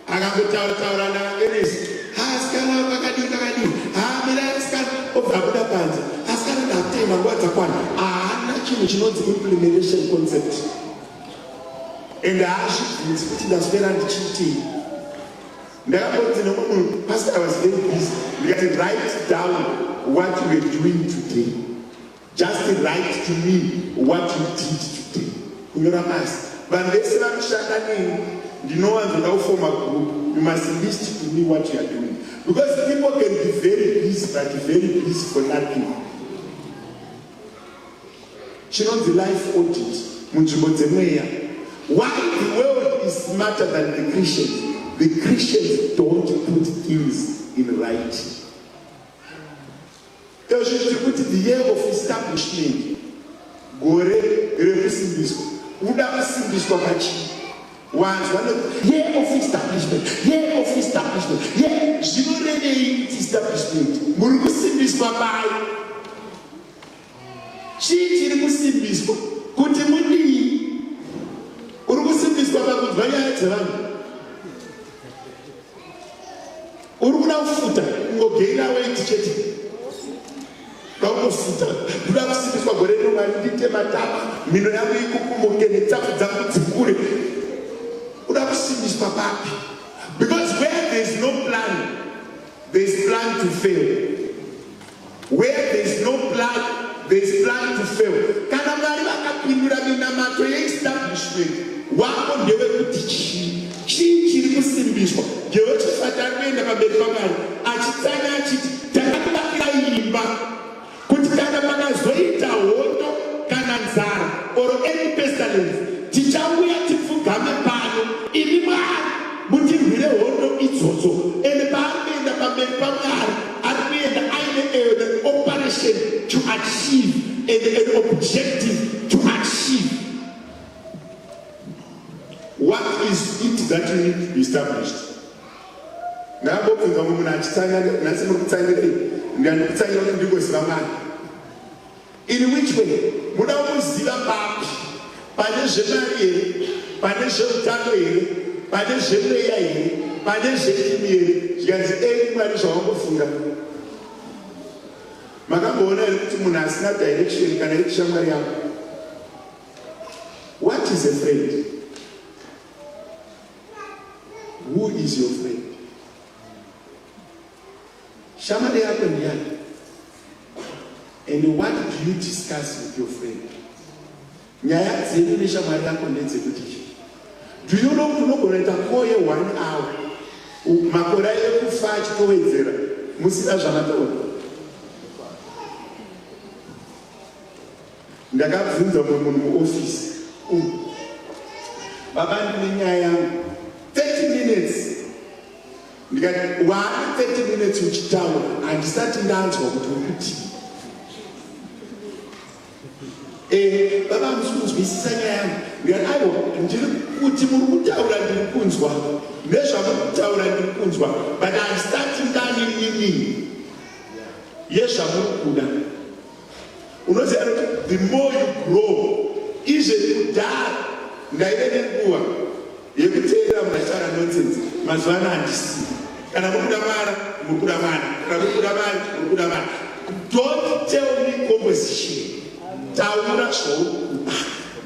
B: Akangotaura taura naErnest. Asikana pakadii pakadii. Haamira asikana obva abuda panze. Asikana ndakutenda nguva dzakwana. Haana chinhu chinonzi implementation concept. And haazvibvunzi kuti ndaswera ndichiitei. Ndakambonzi nemumwe munhu, Pastor, I was very busy. Ndikati, write down what you were doing today. Just write to me what you did today. Kunyora pasi. Vanhu vese vanoshanda neni. Ndinowanzoda kufoma group. You must list to me what you are doing, because people can be very busy, but very busy for nothing. Chinonzi life audit munzvimbo dzemweya. Why the world is smarter than the Christians? The Christians don't put things in writing. Izvi tiri kuti the year of establishment, gore rekusimbiswa. Uda kusimbiswa pachii? Wanzwa year of establishment, year of establishment, year zvinorevei kuti establishment? Muri kusimbiswa pai? Chii chiri kusimbiswa kuti mudii? Uri kusimbiswa pakunzwa nyaya dzevanhu? Uri kuda kufuta, kungogaina weight chete? Kuda kungofuta? Ndoda kusimbiswa gore rino, Mwari, ndiite matapa, mhino yangu ikukumuke netsapfu dzangu dzikure. Uda kusimbiswa papi? Because where there is no plan, there is plan to fail. Where there is no plan, there is plan to fail. Kana Mwari vakapindura minamato yeestablishment, wako ndewekuti chii? Chii chiri kusimbiswa? Jehoshafati ari kuenda pamberi paMwari achitsanya achiti, "Takakuvakira imba kuti kana pakazoita hondo kana nzara or any pestilence, tichauya tipfugame pano, imi Mwari mutirwire hondo idzodzo." Ende paari kuenda pamberi paMwari, ari kuenda aine an operation to achieve and an objective to achieve. What is it that you need to be established? Ndakambobvunza mumwe munhu achitsanya, "Nhasi muri kutsanyirei?" Ndandikutsanyira kuti ndingoziva Mwari. In which way? Muda kumuziva papi? Pane zvemari here? Pane zveutano here? Pane zvemweya here? Pane zvedini here? Zvikanzi, "Eni Mwari zvawangofunga." Makamboona here kuti munhu asina direction, kana iri shamwari yako? What is a friend? Who is your friend? Shamwari yako ndiani? And what do you discuss with your friend? Nyaya dzenyu neshamwari yako ndedzekuti chii? Do you know kuti unogona kuita call ye one hour, makore ekufa achitowedzera, musina zvamataura? Ndakabvunza mumwe munhu muofisi umu, "Baba, ndine nyaya yangu." 30 minutes. Ndikati, "Waane 30 minutes uchitaura, handisati ndanzwa kuti uri kutii." "Baba, hamusi kunzwisisa nyaya yangu." Ndikati, "Aiwa, ndiri kuti muri kutaura, ndiri kunzwa nezvamuri kutaura, ndiri kunzwa, but handisati ndane meaning yezvamuri kuda." Unoziva kuti the more you grow, izve kudhara ndaive nenguva yekuteerera munhu achitaura nonsense. Mazuva ano handisi. Kana muri kuda mwana, muri kuda mwana. Kana muri kuda mari, muri kuda mari. Don't tell me composition. Taura zvauri kuda.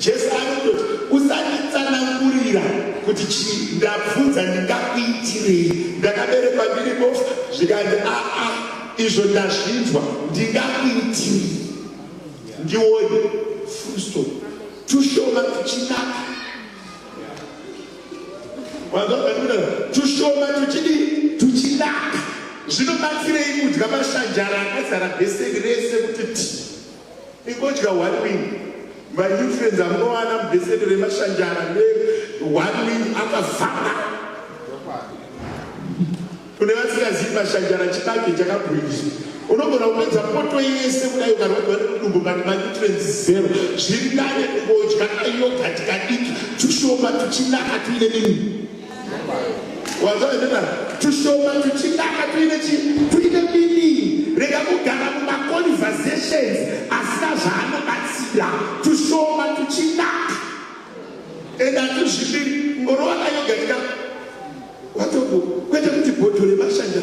B: Jesu anototi, "Usanditsanangurira kuti chii. Ndabvunza, ndingakuitirei? Ndakaberekwa ndiri bofu." Zvikanzi, "Aa, izvo ndazvinzwa. Ndingakuitirei? Ndione." Full stop. Tushoma tuchinaka. Tushoma tuchidii? Tuchinaka. Zvinobatsirei kudya mashanjara akazara bheseni rese kuti ti? Ingodya one wing. Manutrients amunowana mubheseni remashanjara ne one wing akavhara. Kune vasingazivi, mashanjara chibage chakabhuriswa. Unogona kupedza poto yese kudai, ukarwadziwa nemudumbu, but manutrients zero. Zviri nane kungodya kayoghurt kadiki, tushoma tuchinaka, tuine meaning. Wanzwa? Tushoma tuchinaka, tuine chi tuine meaning. Rega kugara mumaconversations asina zvaanobatsira. Tushoma tuchinaka and hatuzvibiri. Ngorova kayoghurt ka watopo, kwete kuti bhodho remashanja.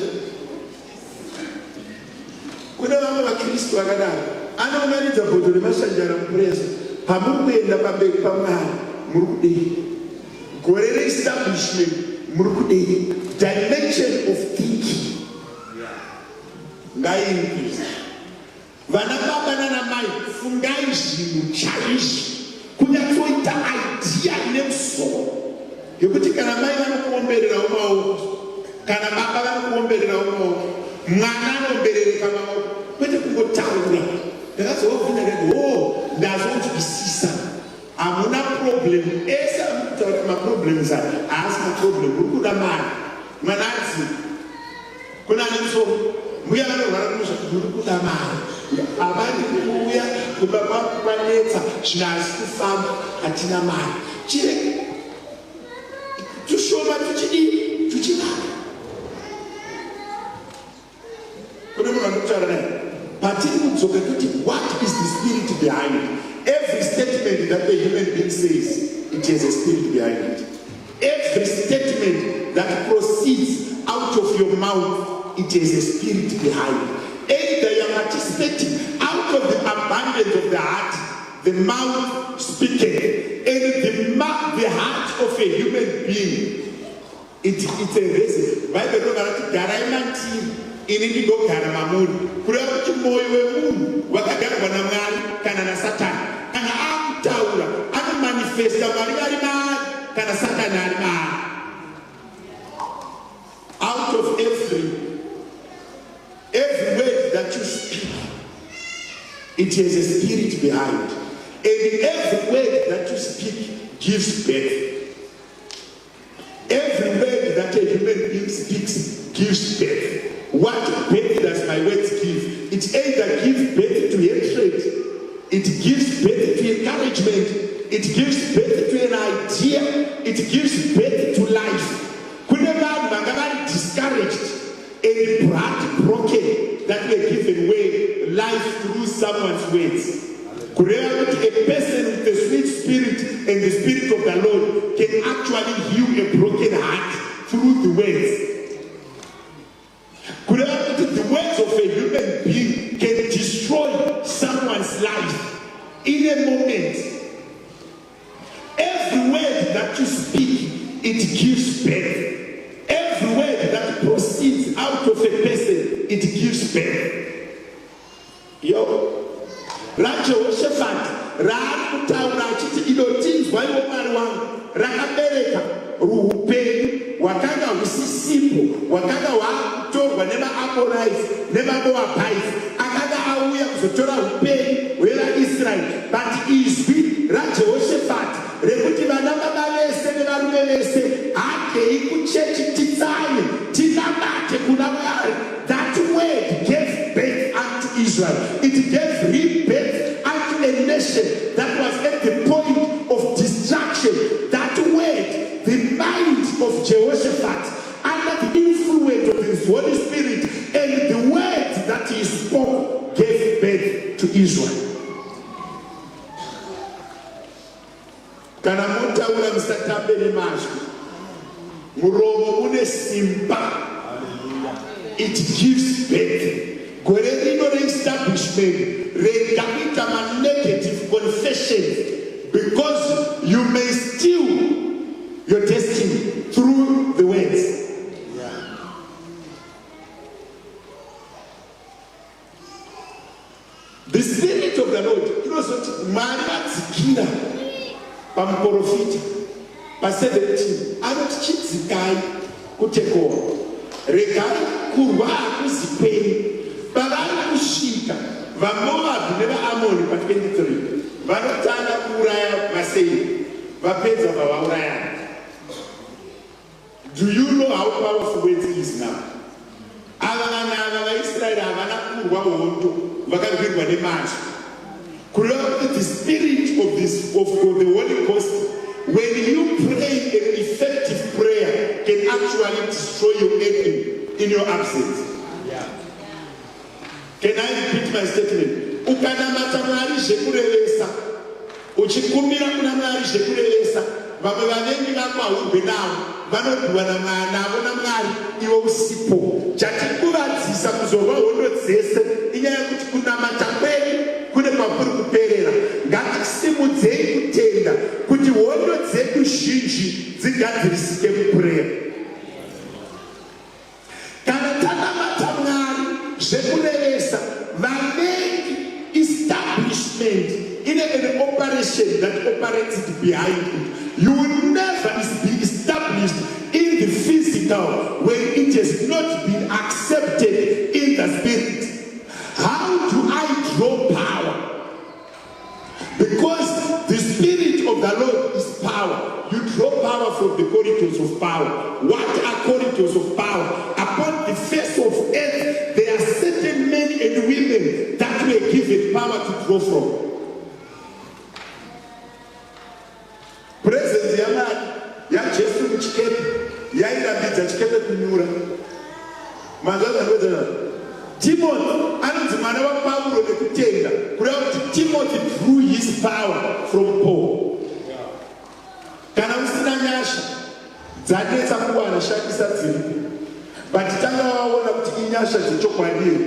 B: Kune vamwe vaKristu vakadaro, anounganidza bhodho remashanjara mupresa. Pamuri kuenda pamberi paMwari, muri kudei? Gore reestablishment, muri kudei? Dimension of thinking ngaiincrease. Vana baba nana mai, fungai zvinhu chaizvo, kunyatsoita idea ine musoro. Yekuti kana mai vanokuombererawo maoko, kana baba vanokuombererawo maoko, mwana anoomberereka maoko, kwete kungotaura. Ndakazovabvunza ndikati, hoo, ndazonzwisisa. Hamuna problem ese amukutaura maproblems aya haasi maproblem, muri kuda mari. Mwana anzi Kuna ane musoro mbuya vanorwara kumusha muri kuda mari havadi kuuya kumba kwangu kwanetsa zvinhu hazisi kufamba hatina mari chirege tushoma tuchidii tuchinaka kune munhu andikutaura naye patiri kudzoka toti what is the spirit behind every statement that a human being says it has a spirit behind it Every statement that proceeds out of your mouth, it has a spirit behind. Either you are participating out of the abundance of the heart, the mouth speaketh, and the heart of a human being, it's a reason. Bible rinobva rati garai mandiri ini ndigogara mamuri kureva kuti mwoyo wemunhu wakagarwa namwari kana nasatani kana akutaura anomanifesta mwari vari maari kana satani ari maari out of every word that you speak it has a spirit behind and every word that you speak gives birth. Every word that a human being speaks gives birth. What birth does my words give? It either gives birth to hatred, it gives birth to encouragement, it gives birth to an idea, it gives birth to life. Kune vanhu vanga vari discouraged and heart broken that were given way life through someone's words. Kureva kuti a person with a sweet spirit and the spirit of the Lord can actually heal a broken heart through the words. Kureva kuti the words of a human being can destroy someone's life in a moment. Every word that you speak, it gives birth. Every word that proceeds out of a person, it gives birth. Yo, raJehoshafati raari kutaura achiti inotinzwaiwo Mwari wangu rakabereka ruupenyu hwakanga husisipo hwakanga hwakutorwa nemaAmorites nemaMoabites akanga auya kuzotora upenyu hwevaIsraeri but izwi raJehoshafati rekuti vana baba vese nevarume vese handei kuchechi titsanye tinamate kuna Mwari, that word gave birth unto Israel. It gave rebirth unto a nation that was at the point of destruction. That word, the mind of Jehoshaphat under the influence of his Holy Spirit and the words that he spoke gave birth to Israel. Kana motaura musatambe nemazwi, muromo une simba. It gives birth. Gore rino reestablishment rega kuita manegative confessions because you may steal your destiny through the words. The spirit of the Lord inozoti Mwari vadzikira pamuprofita pa17 anoti chidzikai kuTekoa, regai kurwa hakuzi kwenyu. Pavari kusvika vaMoabhi nevaAmoni pa23 vanotanga kuuraya vaSeiri, vapedza vavaurayana. Do you know how powerful words is now? Ava vanhu ava vaIsraeri havana kurwa hondo, vakarwirwa nemazwi. Kureva kuti the spirit of the Holy Ghost, when you pray an effective prayer, can actually destroy your enemy in your absence. Can I repeat my statement? Ukanamata Mwari zvekurevesa, uchikumbira kuna Mwari zvekurevesa, vamwe vavengi vako haurwe navo, vanorwiwa navo naMwari iwe usipo. Chatikuvadzisa kuzorwa hondo dzese inyaya yekuti kunamata kwedu kune kwakuri kuperera. Ngatisimudzei kutenda kuti hondo dzedu zhinji dzigadzirisike muprayer. Kana tanamata Mwari zvekurevesa, vavengi establishment ine an operation that operates it behind it. You will never be established. established in the physical when it has not been accepted in the spirit. How do I draw power? Because the Spirit of the Lord is power. You draw power from the corridors of power. What are corridors of power? Upon the face of earth, there are certain men and women that were given power to draw from. Presence yaMwari yaJesu muchikepe yairambidza chikepe kunyura. Manzwa zvandinotaura? Timothy anonzi mwana waPauro nekutenda, kureva kuti Timothy drew his power from Paul. Kana usina nyasha dzanetsa kuwana, shandisa dziripo, but tanga waona kuti inyasha dzechokwadi here.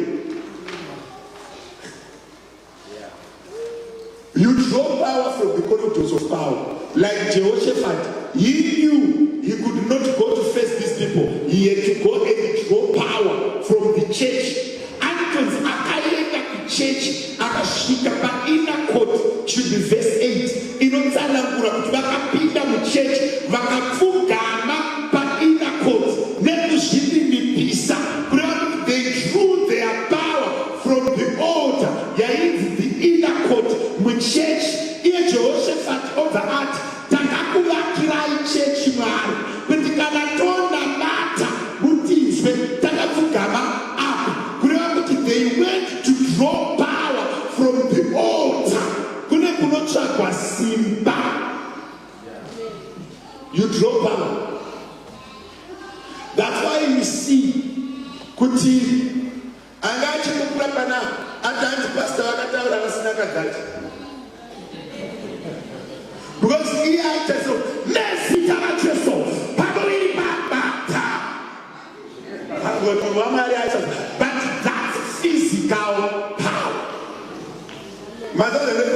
B: You draw power from the corridors of power. Like Jehoshaphat, he knew he could not go to face these people. He had to go and draw power from the church. Anotonzi akaenda kuchechi akasvika painner court, should be verse 8 inotsanangura kuti vakapinda muchechi vakapfugama painner court nekuzvininipisa, kureva kuti they drew their power from the altar yainzi the inner court muchechi. Iye Jehoshafati obva ati, "Takakuvakirai chechi, Mwari, kuti kana tonamata mutinzwe takapfugama apa," kureva kuti they went to draw power from the altar. Kune kunotsvagwa simba. You draw power. That's why you see kuti anga achimukura pana ati hanzi pastor vakataura vasina kagati, because iye aita so nezita raJesu pamuviri pabata munhu waMwari aita, but that's physical power. Mazaa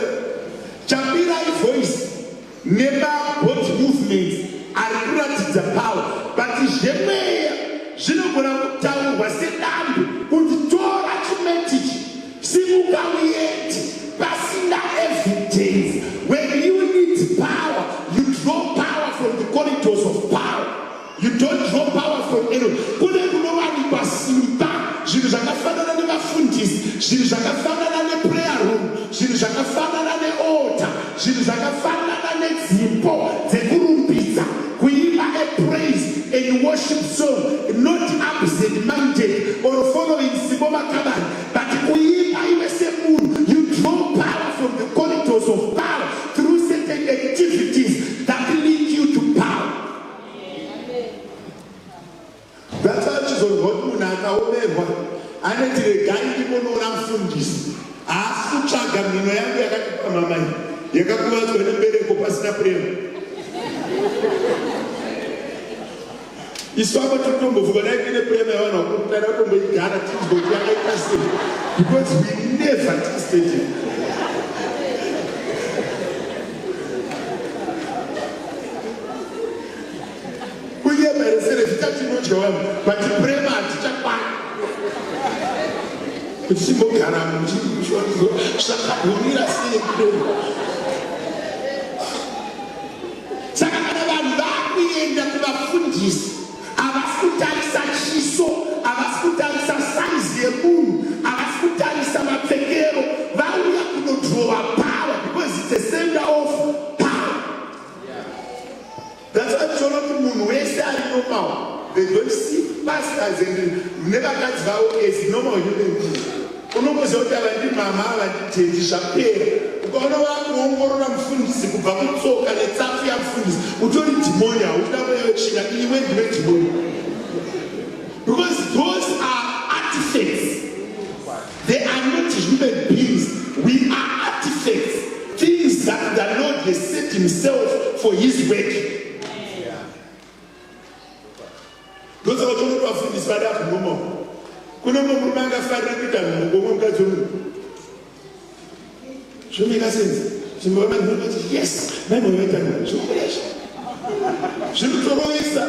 B: chambirai voice nemabody movements ari kuratidza power, but zvemweya zvinogona kutaurwa sedambe kuti tora chimetichi, simuka uende, pasina evidence. When you need power, you draw power from the corridors of power. You don't draw power from anyone. Kune kunowanikwa simba, zvinhu zvakafanana nevafundisi, zvinhu zvakafanana neprayer room, zvinhu zvakafanana nealtar, zvinhu zvakafanana nedzipo dzekurumbidza, kuimba a praise and worship song, not absent minded or following Sibo Makabani, but kuimba iwe semunhu. You draw power from the corridors of power through certain activities that link you to power. That's why chizonzwa kuti munhu akaomerwa anoti, "Regai ndimonoona mufundisi." Haasi kutsvaga mhino yangu yakati pamamai yakakuvadzwa nembereko pasina prema. Isu apo tiritombovuka, dai kuine prema yavanhu vakuru, taida kutomboigara tinzwe kuti yakaita sei, because we never tasted it. Kunyema here Cerevita tinodya vanhu, but prema hatichakwani kuti timbogara zvakagumira sei prema. Saka kana vanhu vakuenda kuvafundisi, havasi kutarisa chiso, havasi kutarisa saizi yemunhu, havasi kutarisa mapfekero. Vauya kunodrowa power because it's a center of power. That's why tichiona kuti munhu wese ari normal, they don't see pastors and nevakadzi vavo as normal human beings. Unomboziva kuti ava ndimama, ava nditendi, zvapera. Ukaona vakuongorora mufundisi kubva kutsoka netsapfu yamufundisi, utori dhimoni. Hauchida mweya wetsvina, iwe ndiwe dhimoni, because those are artifacts. They are not human beings. We are artifacts, things that the Lord has set himself for his work. Ndosaka uchiona kuti vafundisi vari abnormal. Kune mumwe murume angafarira kuita nhumbu umwe mukadzi wemunhu, zvinomaker sense. Zvimwe yes, mai vaita nhumbu, zvinobuda izvo, zvinotorovesa.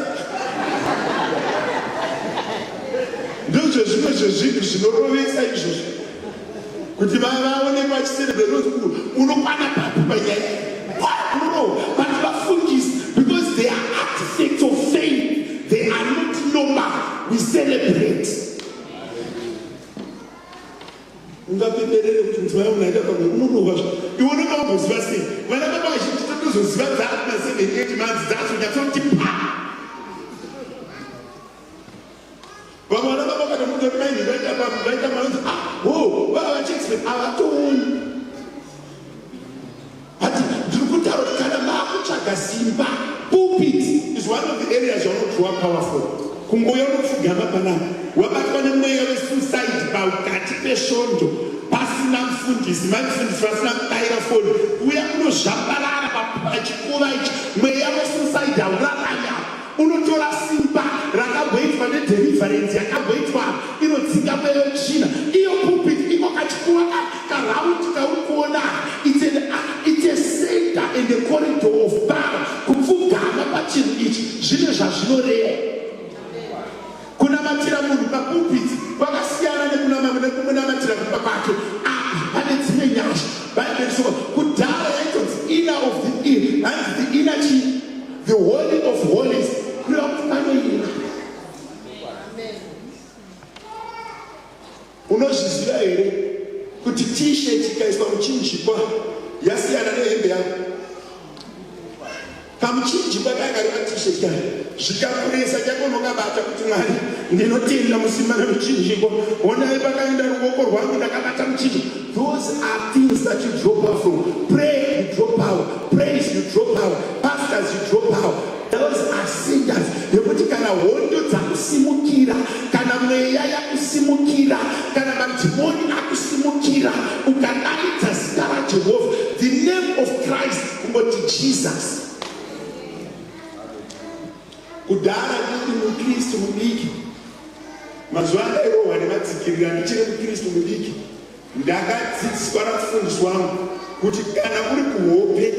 B: Ndozvezvimwe zvezvinhu zvinorovesa izvozvo, kuti vaonekwa vachicelebrate, unokwana papi panyaya unorohwa. But vafundisi, because they are artifacts of faith. Ungapemberere kuti mudzimai wangu aita pamwe unorohwa zve iwe unenge wamboziva sei? Vana baba vazhinji totozoziva dzaakuma 7 8 months dzazonyatsoti pa. Vamwe vana baba vakatomudza kuti mai vaita pamwe vaita mwana ah ho vava vachiexpect havatooni. But ndiri kutaura kuti kana maakutsvaga simba, pulpit is one of the areas yaunodraw power from. Kungouya unopfugama panapa, wabatwa nemweya wesuicide pakati pesvondo pasina mufundisi, mai mufundisi vasina kudaira foni, uya unozvambarara pachikuva ichi, mweya wesuicide haurarami apa. Unotora simba rakamboitwa nedeliverance yakamboitwa apa inodzinga mweya wetsvina. Iyo pulpit iko kachikuva ka karaundi kauri kuona aka it's an it's a center and a corridor of power. Kupfugama pachinhu ichi zvine zvazvinoreva. Kunamatira munhu papulpit kwakasiyana nekumunamatira kumba kwake. Apa pane dzimwe nyasha. Bhaibheri soko kudhara yaitonzi inner of the ear, hanzi the inner chii? The holy of holies, kureva kuti panoyera. Unozviziva here kuti t-shirt ikaiswa muchinjikwa yasiyana nehembe yako? Kamuchinjikwa kaya kari pa-t-shirt kaya zvikakuresa chako unokabata kuti Mwari ndinotenda musimba remuchinjikwa, honai pakaenda ruoko rwangu ndakabata muchinjikwa. Those are things that you draw power from. Pray, you draw power. Praise, you draw power. Pastors, you draw power. Those are singers yekuti kana hondo dzakusimukira, kana mweya yakusimukira, kana madhimoni akusimukira, ukadaidza zita raJehovha, the name of Christ, kungoti Jesus. Kudhara ndiri muKristu mudiki, mazuva andairohwa nematsikirira ndichiri muKristu mudiki, Ndakadzidziswa namufundisi wangu kuti kana uri kuhope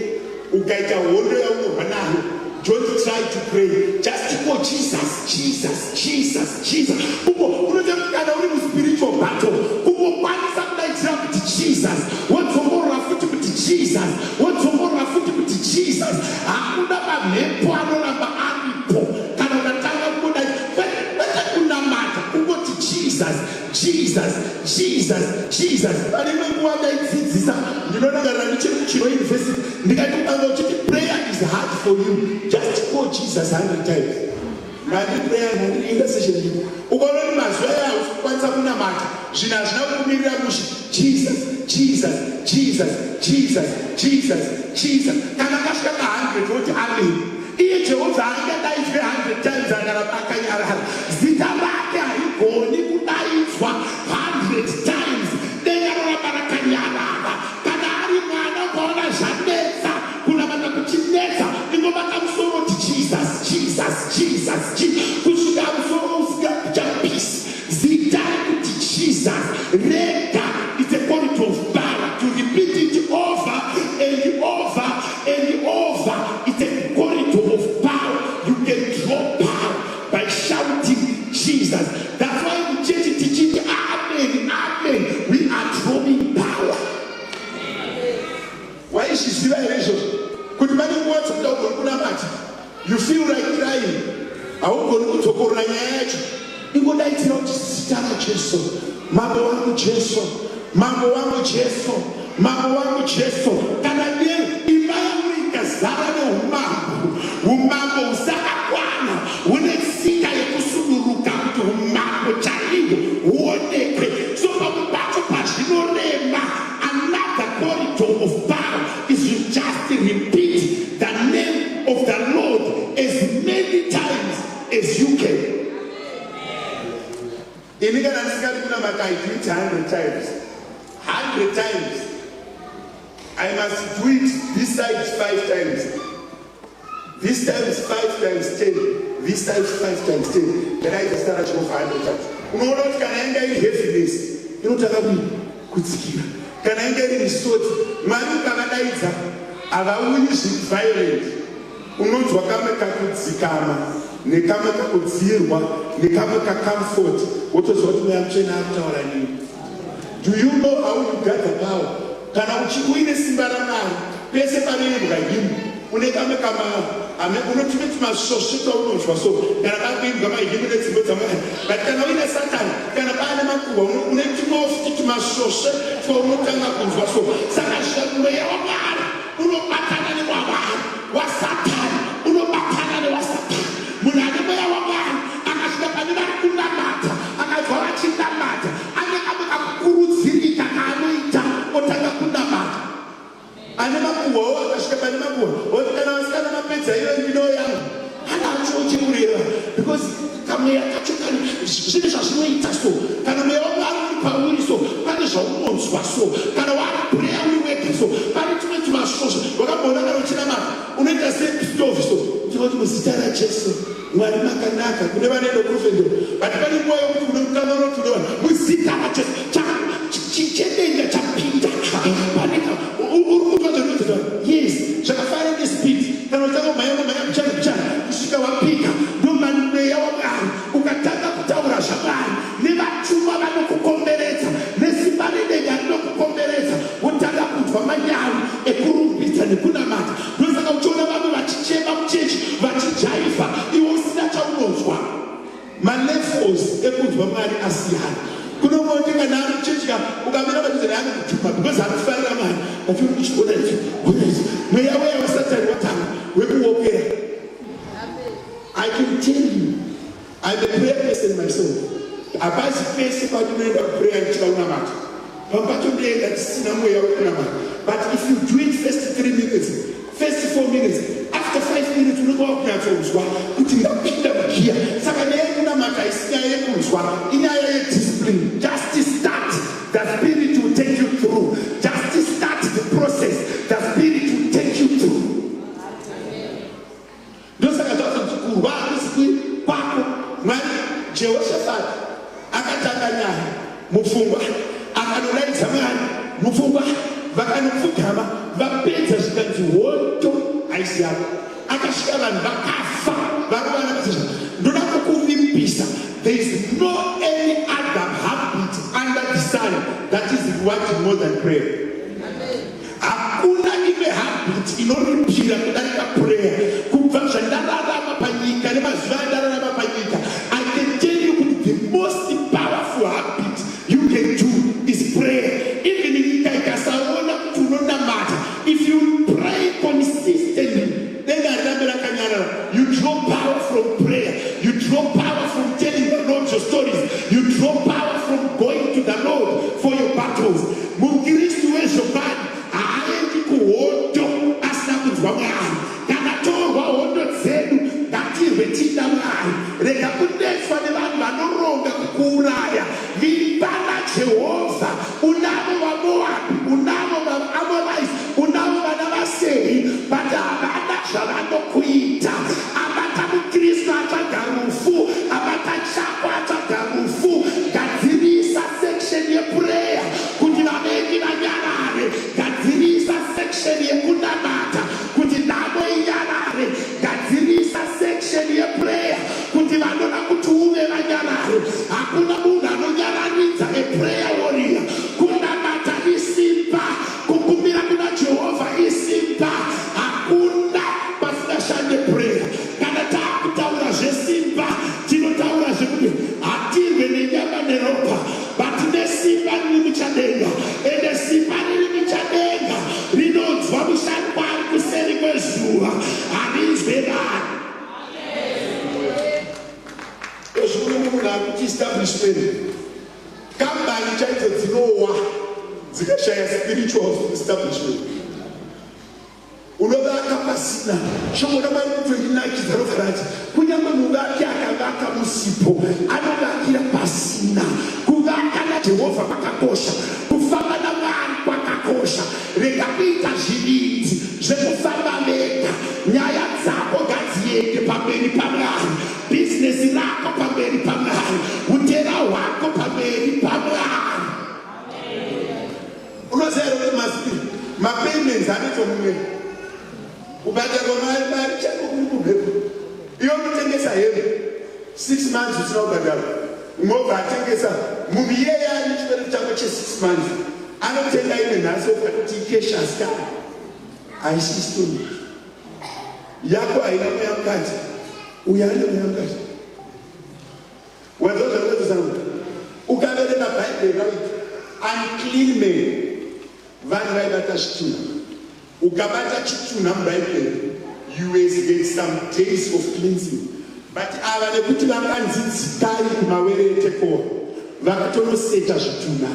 B: ukaita hondo yaunorwa nayo don't try to pray just call Jesus Jesus Jesus Jesus uko unoita kuti kana uri muspiritual battle kungokwanisa kudaidzira kuti Jesus wodzongorora futi kuti Jesus wodzongorora futi kuti Jesus hakuna mamhepo anoramba aripo kana ukatanga kungodai kwete kunamata kungoti Jesus Jesus, Jesus, Jesus. Pane imwe nguva ndaidzidzisa, ndinorangarira ndichiri kuChiro University, ndikati ukanga uchiti prayer is hard for you, just call Jesus 100 times. Ndandi prayer, ndandi intercession ndiko. Ukaona kuti mazuva aya hausi kukwanisa kunamata, zvinhu hazvina kukumirira mushe. Jesus, Jesus, Jesus, Jesus, Jesus, Jesus. Kana kasvika ka 100 woti amen. Iye Jehovha haangadaidzwe 100 times akaramba akanyarara. Zita rake harigoni kudaidzwa 100 times denga roramba rakanyarara. Kana ari mwana ukaona zvanetsa kunamata kuchinetsa ingobata musoro kuti Jesus, Jesus, Jesus, Jesus kusvika musoro usingachapisi. Zita rekuti Jesus rega it's a quality of power to repeat it over and over and over. It's a corridor of power. You can draw power by shouting Jesus. That's why in church tichiti amen, amen. We are drawing power. Waizviziva here izvozvo kuti pane nguva dzekuda ugoni kunamata you feel like crying haugoni kudzokorora nyaya yacho ingodaidzira kuti zita raJesu mambo wangu Jesu mambo wangu Jesu mambo wangu Jesu kana dei imba yangu ikazara neumambo umambo husakakwana hune tsika yekusuduruka kuti umambo chaihwo huonekwe so pamwe pacho pazvinorema Another corridor of power is you just repeat the name of the Lord as many times as you can. Ini kana ndisingadi kunamata I do it 100 times. 100 times. I must do it this side 5 times. This time is 5 times 10. This time is 5 times 10. Ndakaita zita raJehovha 100 times. Unoona kuti kana yanga iri heaviness inotanga kudii? Kudzikira. Kana yanga iri misodzi, Mwari ukavadaidza havauyi zviri violent. Unonzwa kamwe kakudzikama nekamwe kakudzirwa nekamwe kacomfort wotoziva kuti Mweya Mutsvene akutaura neni. Do you know how you gather power? Kana uine simba raMwari pese panoimbwa hymn une kamwe kama ame unotume tumasvosve twaunonzwa so kana pakuimbwa mahymn nedzimbo dzaMwari but kana uine Satani kana paane makuhwa une tumwe futi tuma. tumasvosve twaunotanga kunzwa so. Saka mweya waMwari unobatana newamwari, wasatani unobatana newasatani. Munhu ane mweya waMwari akasvika pane vari kunamata, akanzwa vachinamata, ane kamwe kakukurudzirika kaanoita, otanga kunamata. Ane makuhwawo akasvika pane makuhwa oti, "Kana vasikana mapedza, iyo ndino yangu." Anacho chekureva because kamweya kacho kane zvinhu zvazvinoita. So kana mweya waMwari uri pauri, so pane zvaunonzwa. So kana wakuprayer uri wega, so pane tumwe tumasvosvo wakamboona. Kana uchinamata unoita sestove, so tinoti, "Muzita raJesu, Mwari makanaka." Kune vanoenda kurufendo, but pane nguva yokuti unokanganwa kuti unova muzita raJesu, chedenga chapinda. Pane uri kunzwa zvinoita. Yes, zvakafanana nespeed. Kana uchitanga kumhanya, unomhanya kuchana kuchana kusvika wapika. Ndomamweya waMwari ukatanga kutaura zvaMwari nevatumwa vanokukomberedza, nesimba redenga rinokukomberedza, wotanga kunzwa manyawi ekurumbidza nekunamata. Ndosaka uchiona vamwe vachichema muchechi, vachijaivha, iwe usina chaunonzwa. Malevels ekunzwa Mwari asiyana. Kunomoti kana ari muchechi ka, ukamira padhuze naye anokutupa because anofarira Mwari. Achiona mweya weya wasatani watanga wekuwokera. I can tell you, I'm a prayer person myself. Hapazi pese patinoenda kuprayer ndichida kunamata. Pamwe pacho ndoenda tisina mweya wekunamata. But if you do it first 3 minutes, first 4 minutes, after 5 minutes unenge wakunyatsonzwa kuti ndapinda mugiya. Saka nyaya yekunamata haisi nyaya yekunzwa, inyaya yediscipline. Just start, the spirit will take you through. Just start the process, the spirit will take you through. Ndosaka zvazonzi kurwa hakusi kwako. Mwari, Jehoshafati akatanga nyaya mupfungwa, akanodaidza Mwari mupfungwa, vakanopfugama. Vapedza, zvikanzi, "Hondo haisi yako." Akasvika, vanhu vakafa, varovana pasizva. Ndoda kukuvimbisa, there is no any other habit under the sun that is rewarding more than prayer. Hakuna imwe habit inoripira kudarika prayer. Kubva zvandararama panyika nemazuva andararama panyika, I can tell you kuti the most powerful habit you can do is prayer. Even nyika ikasaona kuti unonamata, if you pray consistently, denga rirambe rakanyarara. You draw power from prayer. You draw power from telling the Lord your stories. You draw power from going to the Lord for your battles. Mukristu wezvokwadi haaendi kuhondo asina kunzwa Mwari. Kana torwa hondo dzedu, ngatirwe tiina Mwari. Rega kunetswa nevanhu vanoronga kukuuraya. Vimba naJehovha. Unavo vaMoabhi, unavo vaAmorites, unavo vana vaSeiri, but havana zvavanokuita. Abata mukristu atsvaga rufu, abata chako atsvaga rufu. Gadzirisa section yeprayer kuti vavengi vanyarare. Gadzirisa section yekunamata kuti nhamo inyarare. Gadzirisa section yeprayer kuti vanoda kuti uve vanyarare. Hakuna munhu anonyararidza aprayer warrior. Kunamata isimba, kukumbira kuna Jehovha isimba. Hakuna pasingashande prayer. Kana taakutaura zvesimba, tinotaura zvekuti hatirwe nenyama neropa, but nesimba riri muchadenga. Ende simba riri muchadenga rinonzwa mushankwari kuseri kwezuva, harinzwe vanhu. Ezvikuno munhu akuti establishment, kambani chaidzo dzinowa dzikashaya spiritual establishment. Unovaka pasina. Shoko raMwari kutondinakidza, robva rati kunyange muvaki akavaka musipo, anovakira pasina. Kuvaka naJehovha kwakakosha, kufamba naMwari kwakakosha. Rega kuita zvivindi zvekufamba vega. Nyaya dzako ngadziende pamberi paMwari, bhizinesi rako pamberi paMwari, utera hwako pamberi paMwari. Unoziva here kuti mapayments anoitwa mumweri, kubhadharwa mari, mari chako kuri kumhepo? Iwe unotengesa hembe, 6 months usina kubhadharwa. Umwe obva atengesa, munhu iyeye ane chikwereti chako che6 months, anotenga imwe nhasi, obva kuti icash, asikana, haisi installment yako, haina mweya mukati. Uyo ane mweya mukati. Wanzwa zvandinotaura? Ukaverenga Bhaibheri right. Unclean men vanhu vaibata zvitunha. Ukabata chitunha muBhaibheri you will get some days of cleansing. But ava nekuti vakanzi dzikai kumawere eTekoa vakatonoseta zvitunha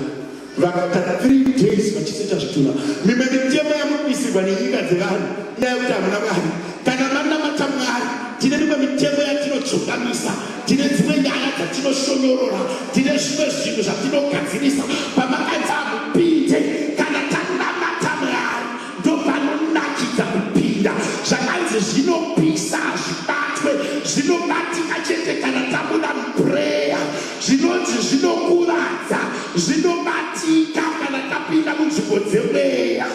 B: vakaita 3 days vachiseta zvitunha. Mimwe mitemo yamukuisirwa nenyika dzevanhu inyaya yekuti hamuna Mwari. Kana manamata Mwari tine mimwe mitemo yatinodzokamisa, tine dzimwe nyaya dzatinoshonyorora, tine zvimwe zvinhu zvatinogadzirisa. Pamakanzi hamupinde kana tanamata Mwari ndopanonakidza kupinda. Zvakanzi zvinopisa hazvibatwe, zvinobatika chete kana tabuda muprayer. Zvinonzi zvinokuvadza zvinobatika kana tapinda munzvimbo dzemweya.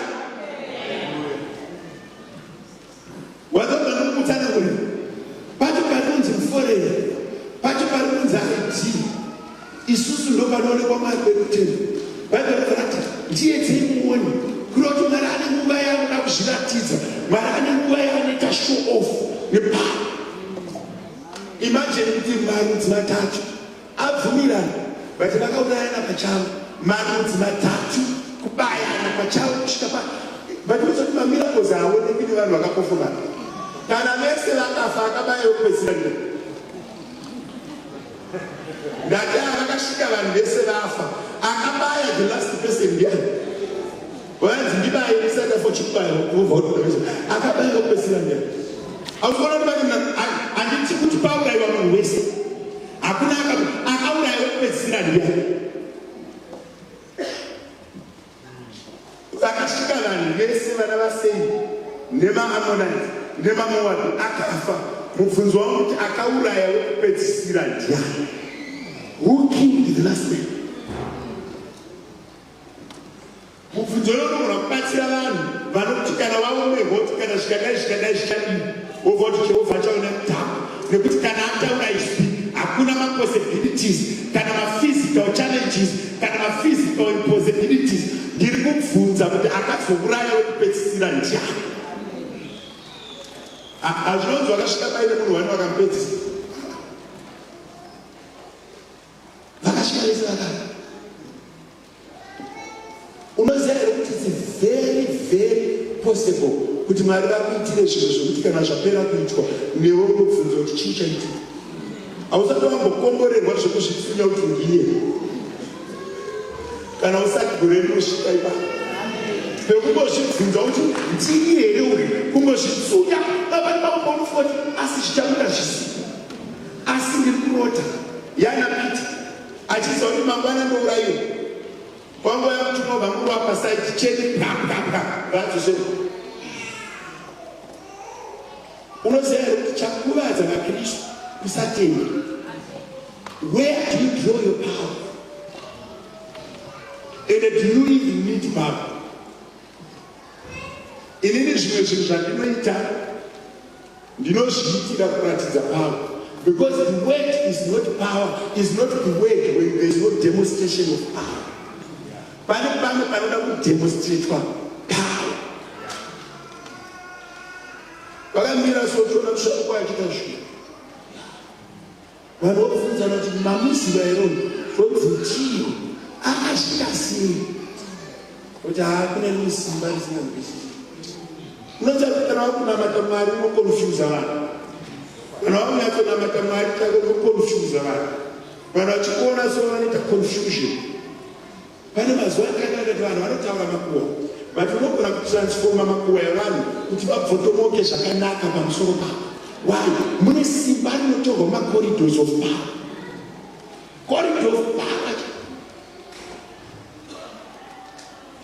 B: Wazobva nokutsanangurira pacho pari kunzi muforera, pacho pari kunzi ID. Isusu ndopanoonekwa Mwari werutendo. Bhaibheri robva rati ndiedzei muone, kureva kuti Mwari ane nguva yaanoda kuzviratidza. Mwari ane nguva yaanoita show off nepower. Imagine kuti marudzi matatu abvumirana but vakaurayana pachavo. Marudzi matatu kubayana pachavo kusvika pa but unoziva kuti mamiracles haaonekwi nevanhu vakapofomana. Kana vese vakafa akabaya wekupedzisira ndiani? Ndati vakasvika vanhu vese vafa akabaya the last person ndiani? Vanzi ndibaye ndisati ndafa chikubaya wobva watoda akabaya wekupedzisira ndiani? Hausi kuona kuti vane handiti kuti paurayiwa munhu wese hakuna akauraya wekupedzisira ndiani? Vakasvika vanhu vese vana vaSeiri nemaAmonites nemaMoabhi akafa. Mubvunzo wangu kuti akauraya wekupedzisira ndiani? Who killed the last man? Mubvunzo uyo unogona kubatsira vanhu vanoti kana vaomerwa kuti kana zvikadai zvikadai zvichadii, wobva kuti Jehovha achaona kutamba nekuti kana ataura izwi hakuna mapossibilities kana maphysical challenges kana maphysical impossibilities. Ndiri kubvunza kuti akazouraya wekupedzisira ndiani? Hazvinonzi vakasvika paine munhu wani vakamupedzisa. Vakasvika vese vakafa. Unoziva here kuti it's very very possible kuti Mwari vakuitire zvinhu zvekuti kana zvapera kuitwa newe unobvunza kuti chii chaitika. Hausati wambokomborerwa zvekuzvipfunya kuti ndiye. Kana usati gore rinosvika ipapo pekungozvibvunza kuti ndini here uyu, kungozvipfunya baba ipapo paunofunga kuti asi zvichabuda zvisipo, asi ndiri kurota yana Peter achiziva kuti mangwana ndourayiwa kwanguva yamutumwa vangurwa pasaidi chete pwapwapwa vadzosera. Unoziva here kuti chakuvadza vaKristu kusatenda? Where do you draw your power? And do you even need power? Inini zvimwe zvinhu zvandinoita ndinozviitira kuratidza power because the word is not power, is not the word when there is no demonstration of power. Pane pamwe panoda kudemonstratwa power. Vakamira so uchiona musharukwa achiita zvinhu. Vanhu vobvunzana kuti mamuziva here uyu? Zvonzi ndiyo. Akasvika sei? Kuti haa kune rimwe simba risinganzwisisi. Unoziva kuti kana wakunamata Mwari unokonfuza vanhu. Kana wakunyatsonamata Mwari chako unokonfuza vanhu. Vanhu vachikuona so vanoita confusion. Pane mazuva andakaita ndikati vanhu vanotaura makuhwa but unogona kutransforma makuhwa evanhu kuti vabvotomoke zvakanaka pamusoro pako. Why? Mune simba rinotorwa macorridors of power. Corridor of power.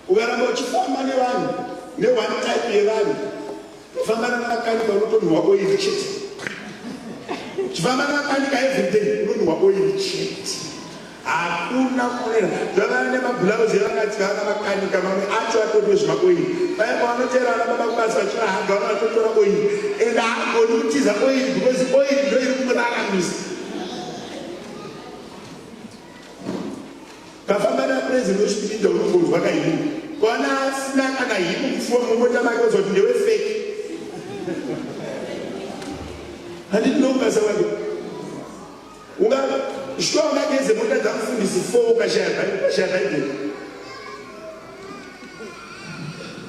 B: Ukaramba uchifamba nevanhu neone type yevanhu kufamba nevakanika unotonhuwa oiri chete. Uchifamba nevakanika everyday unonhuwa oiri chete. Hakuna kunena zvavana nemabhulauzi evakadzi vanga vakanika mamwe acho atori nezvimaoiri. Paya pavanoteera vana baba kubasa vachivahaga vana vatotora oiri and haagoni kutiza oiri because oiri ndo iri kumuraramisa. Kafamba napresident wechipinda unongonzwa kahimu kwana asina kana himu kufuwa mumota make ozwa kuti ndewe fake. Handiti ndokubasa kwake. Unga shuwa ungageze mota dzamufundisi 4 ukashaya ukashaya Bhaibheri.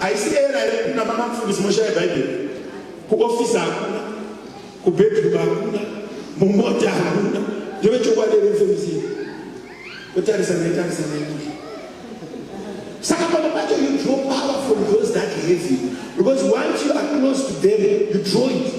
B: Haisi era here kupinda mama mufundisi moshaya Bhaibheri? Kuofisi hakuna, kubedroom hakuna, mumota hakuna. Ndevechokwadi here mufundisi? Kutarisa naitarisa nai. Saka pamwe pacho you draw power from those that have you because once you are close to them you draw it.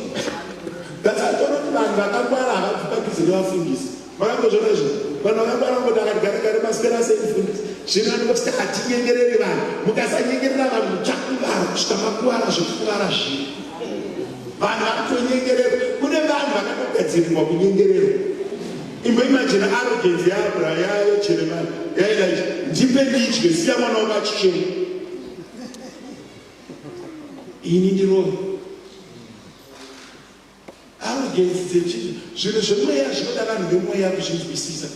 B: That's why toona kuti vanhu vakangwara havabvi padhuze nevafundisi. Makambozviona izvo? Vanhu vakangwara vangoti akati gare gare maswera sei mufundisi. Zvino anongoti hatinyengereri vanhu. Mukasanyengerera vanhu muchakuvara kusvika makuvara zvekukuvara zvino. Vanhu vakutonyengererwa. Kune vanhu vakatogadzirirwa kunyengererwa. Imboimajina arrogance yaAbra yaJeremiah yaElisha. Ndipe ndidye, siya mwana wako achichema. Ini ndirove. Arrogance dzechinhu, zvinhu zvemweya zvinoda vanhu vemweya kuzvinzwisisa.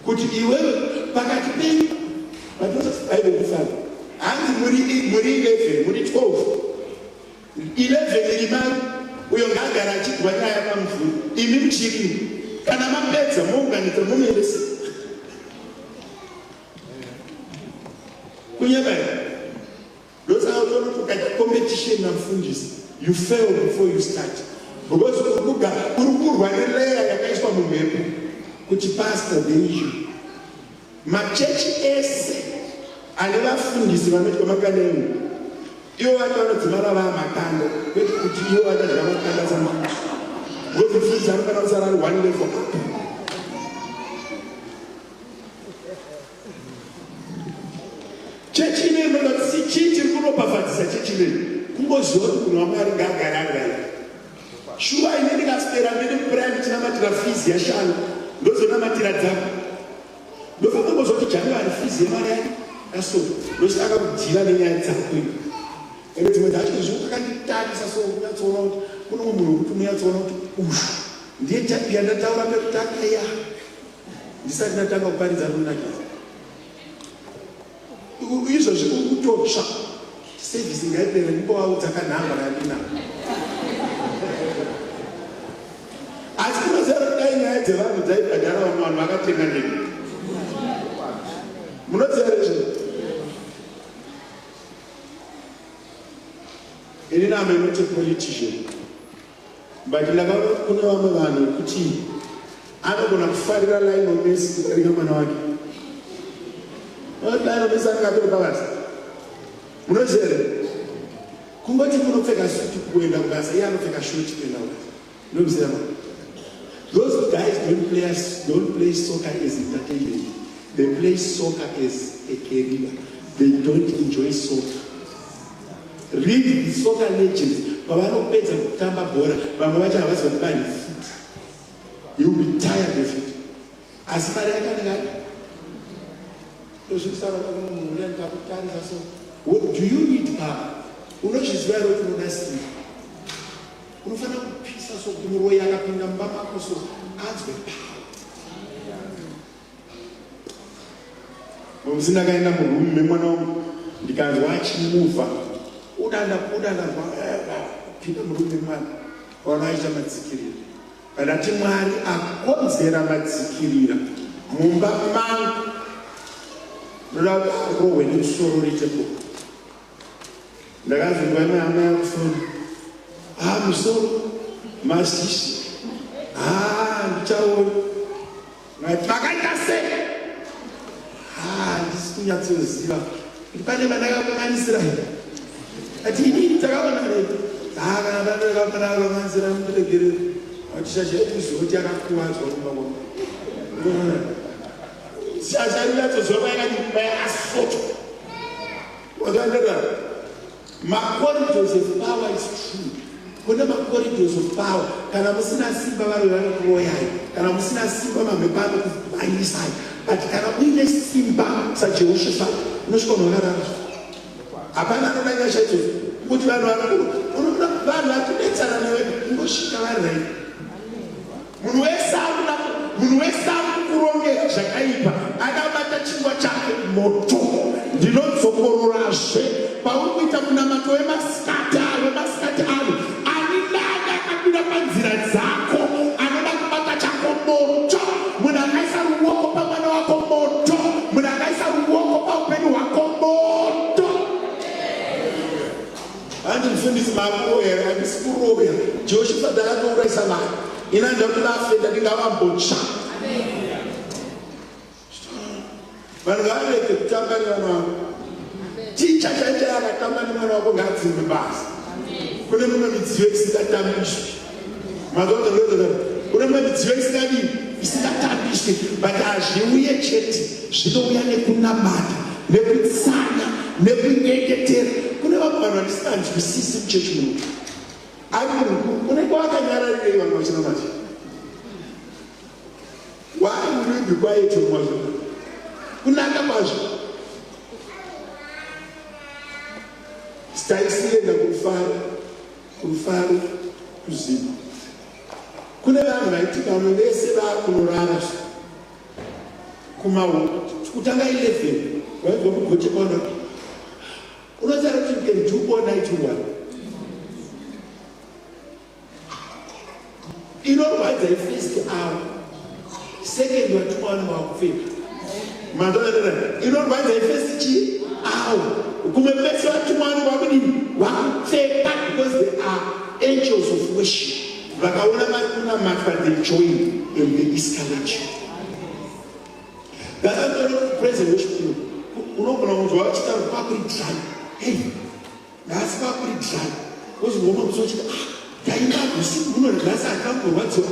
B: Kuti iwewe pakati penyu vatosa Bible kufana. Hanzi muri muri 11, muri 12. 11 rimai uyo ngaagara achigwa nyaya pamvuri imi muchirimo kana mapedza mounganidza momuendesa kunyeba here ndosaka utoona kuti ukaita competition namufundisi you fail before you start because uri kurwa neleya yakaiswa mumhepo kuti pastor the issue Machechi ese ane vafundisi vanodya makanda enhuku ivo vacho vanodzimara vaa makanda kwete kuti ivo vachadya makanda samafundisi because mufundisi anofanira kusara ari one level up. Chechi ino inoda kuti chii chiri kuropafadzisa chechi inoyi kungoziva kuti munhu waMwari ngaagare ari right. Shuwa ini ndikaswera ndiri muprayer ndichinamatira fees yashanu ndozonamatira dzako ndofamba ngozoti January fees yemari yake yaso ndochitanga kudhila nenyaya dzako ini ende dzimwe dzacho izvi ukakanditarisa so unyatsoona kuti kune umwe munhu wekuti unonyatsoona kuti uyu ndiye type yandataura pekutanga ya ndisati ndatanga kuparidza runonakidza Izvozvi uri kutotsva. Service ngaipere ndimbovaudza kanhamba kandinako. Asi munoziva kuti dai nyaya dzevanhu dzaibhadhara vamwe vanhu vakatenga ndege. Munoziva here izvo? Ini I'm not a politician. But ndakaona kuti kune vamwe vanhu vekuti anogona kufarira Lionel Messi kudarika mwana wake. Lionel Messi anenge atori pabasa. Munoziva here? Kungoti munopfeka suti kuenda kubasa, iye anopfeka shoti kuenda kubasa. Munoziva ma? Those guys don't play, don't play soccer as entertainment. They play soccer as a career. They don't enjoy soccer. Read the soccer legends pavanopedza kutamba bhora vamwe vacho havazi kuti vane fit. You will be tired of it. Asi mari yake anenge adi. Ndozvikusara kwako munhu uya ndikakutarisa so. Do you need power? Unozviziva here kuti unoda simba? Unofanira kupisa so kuti muroyi akapinda mumba mako so anzwe power. Musi ndakaenda muroom memwana wangu ndikanzwa achimuvha uda ndabuda ndanzwa eh, kupinda muroom memwana wana aita madzikirira ndati Mwari akonzera madzikirira mumba mangu ndoda kuti arohwe nemusoro riite boko Ndakazonzwa imwe hama yakufona. Ah, musoro, maziso. Ah, ndichaona. Makaita sei? Ah, ndisi kunyatsoziva. Kuti pane vandakakanganisira here? Ati inini takaona here? Ah, kana vandakakanganisira mundiregerere. Ati shasha yekuziva kuti yakakuvadzwa kumba kwangu. Shasha inonyatsoziva payakati payakasotwa. Wakaenderera. Macorridors of power is true. Kune macorridors of power. Kana musina simba varoyi vanokuroyai. Kana musina simba mamhepo anokumhanyisai. But kana uine simba saJehoshaphat unosvika munhu wakarara. Hapana anoda nyasha idzodzo. Kuti vanhu vanoda vanhu vari kunetsana newe unosvika vari right. Munhu wese akuda munhu wese akukurongera zvakaipa akabata chingwa chake moto. Ndinodzokororazve pauri kuita munamato wemasikati wemasikati ano, ani nani akabuda panzira dzako anoda kubata chako moto. Munhu akaisa ruoko pamwana wako moto. Munhu akaisa ruoko paupenyu hwako moto. Mufundisi makuroya here? Handisi kuroya. Jehoshafati akatourayisa vanhu. Ini handida kuti vafe, ndati ngavambotsva. Vanhu ngavarege kutamba nevana vavo. Ticha chaichai akatamba nemwana wako ngaadzingwe basa. Kune mimwe midziyo isingatambiswi. Mazvaaa kune mimwe midziyo isingadii isingatambiswi but hazviuye chete zvinouya nekunamata nekutsanya nekunyengetera. Kune vamwe vanhu vandisinganzwisisi muchechi muno. Ari munhu mukuru unenge wakanyararirei vamwe vachinamata. Why would you be quiet mwazvo? Kunaka kwazvo. Taisienda kurufaro, kurufaro kuziva. Kune vanhu vaiti vamwe vese vakunorara kuma kutanga 11 vaibva kugote kwana unoziva kuti you can do all night one Inorwadza ifirst hour. Second vatumwa vanenge vakupfeka. Manzwa inorwadza ifirst chi hour. Kumwe kwese vatumwa vanenge vakudini? Vakupfeka because they are angels of worship. Vakaona vari kunamatwa they join and they escalate you. That's why praise and worship team. Unogona kunzwa vachitaura kwakuri dry. Hey, Nhasi kwakuri dry. Wozonzwa musi uchiti ah ndaimba usiku huno nhasi handingamborwadziwa.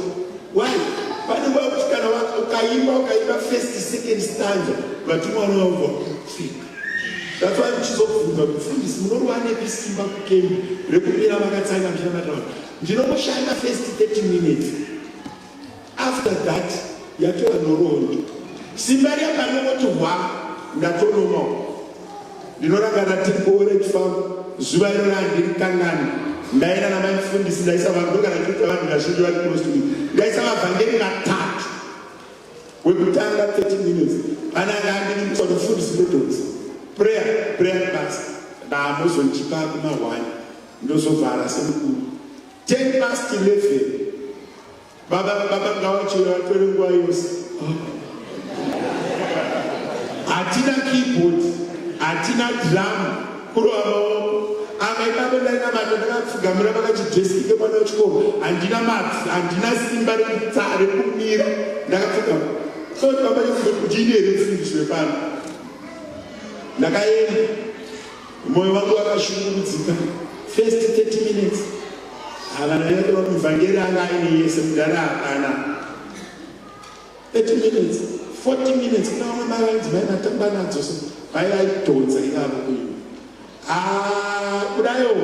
B: Why? Pane nguva yekuti kana ukaimba ukaimba first second stanza vatumwa vanovabva kupfeka. That's why uchizobvunza kuti mufundisi munoriwanepi simba kukembi rekumira makatsanya muchinamata vanhu. Ndinonoshanda first 30 minutes. After that yatova nhoroondo. Simba riya parinongoti hwa ndatonomawo. Ndinorangarira tiri kuOrange Farm zuva iroro handirikanganwi. Ndaenda namai mufundisi ndaisa vanhu ndogara ndichiita vanhu vazhinji vari close to me. Ndaisa vavhangeri vatatu. Wekutanga 30 minutes pane anga andinimutsa kuti mufundisi ndodhonza. Prayer, prayer basa. Ndamozondipa kuma 1 ndozovhara semukuru. 10 past 11 Baba baba ngavachiuya vatore nguva yose. Hatina keyboard, hatina drum, kurova maoko. Ava ipapo ndainamata ndakapfugamira pakachidheski kemwana wechikoro. Handina mabvi, handina simba rekutsa rekumira. Ndakapfugama. So baba ndini here mufundisi wepano? Ndakaenda. Moyo wangu wakashungurudzika first 30 minutes havana yatova muvhangeri anga aine yese mudhara hapana 30 minutes 40 minutes kuna vamwe mai vainzi mai matamba nadzo so mai vaidhonza ivavo kuimba ah, kudayo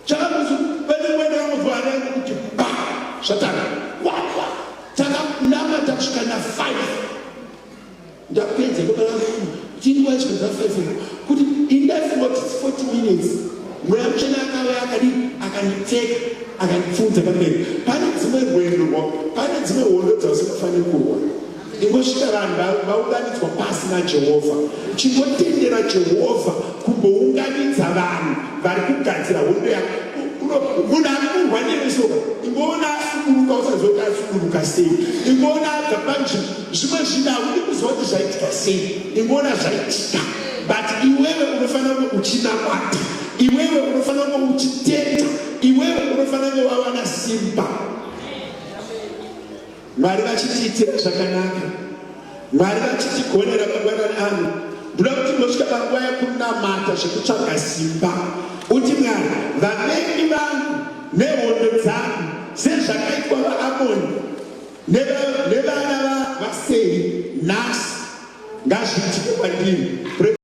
B: chakamuzi pane mwene vanobva vana kuti ba zvatanga wawa takanamata kusvika na 5 Ndapedza ndobara chinguva chikadza 5 kuti indafunga kuti 40 minutes mweya mutsvene akauya akadii akandipfeka akandipfuudza pamberi pane dzimwe rwendo pane dzimwe hondo dzausingafaniri kurwa ingosvika vanhu vaunganidzwa pasi najehovha chingotendera jehovha kumbounganidza vanhu vari kugadzira hondo yako munhu ari kurwa newe so ingoona asuduruka usaziva kuti asuduruka sei ingoona abva panzvimbo Zvimwe zvinhu haudi kuziva kuti zvaitika sei, ingoona zvaitika. But iwewe unofanira kunge uchinamata, iwewe unofanira kunge uchitenda, iwewe unofanira kunge wawana simba. Mwari vachitiitira zvakanaka, Mwari vachitigonera mangwanani ano. Ndoda kuti ndosvika panguva yekunamata zvekutsvaga simba, uti Mwari, vavengi vangu nehondo dzangu sezvakaitwa vaAmoni Nevana vaSeri nhasi ngazviitike kwandiri.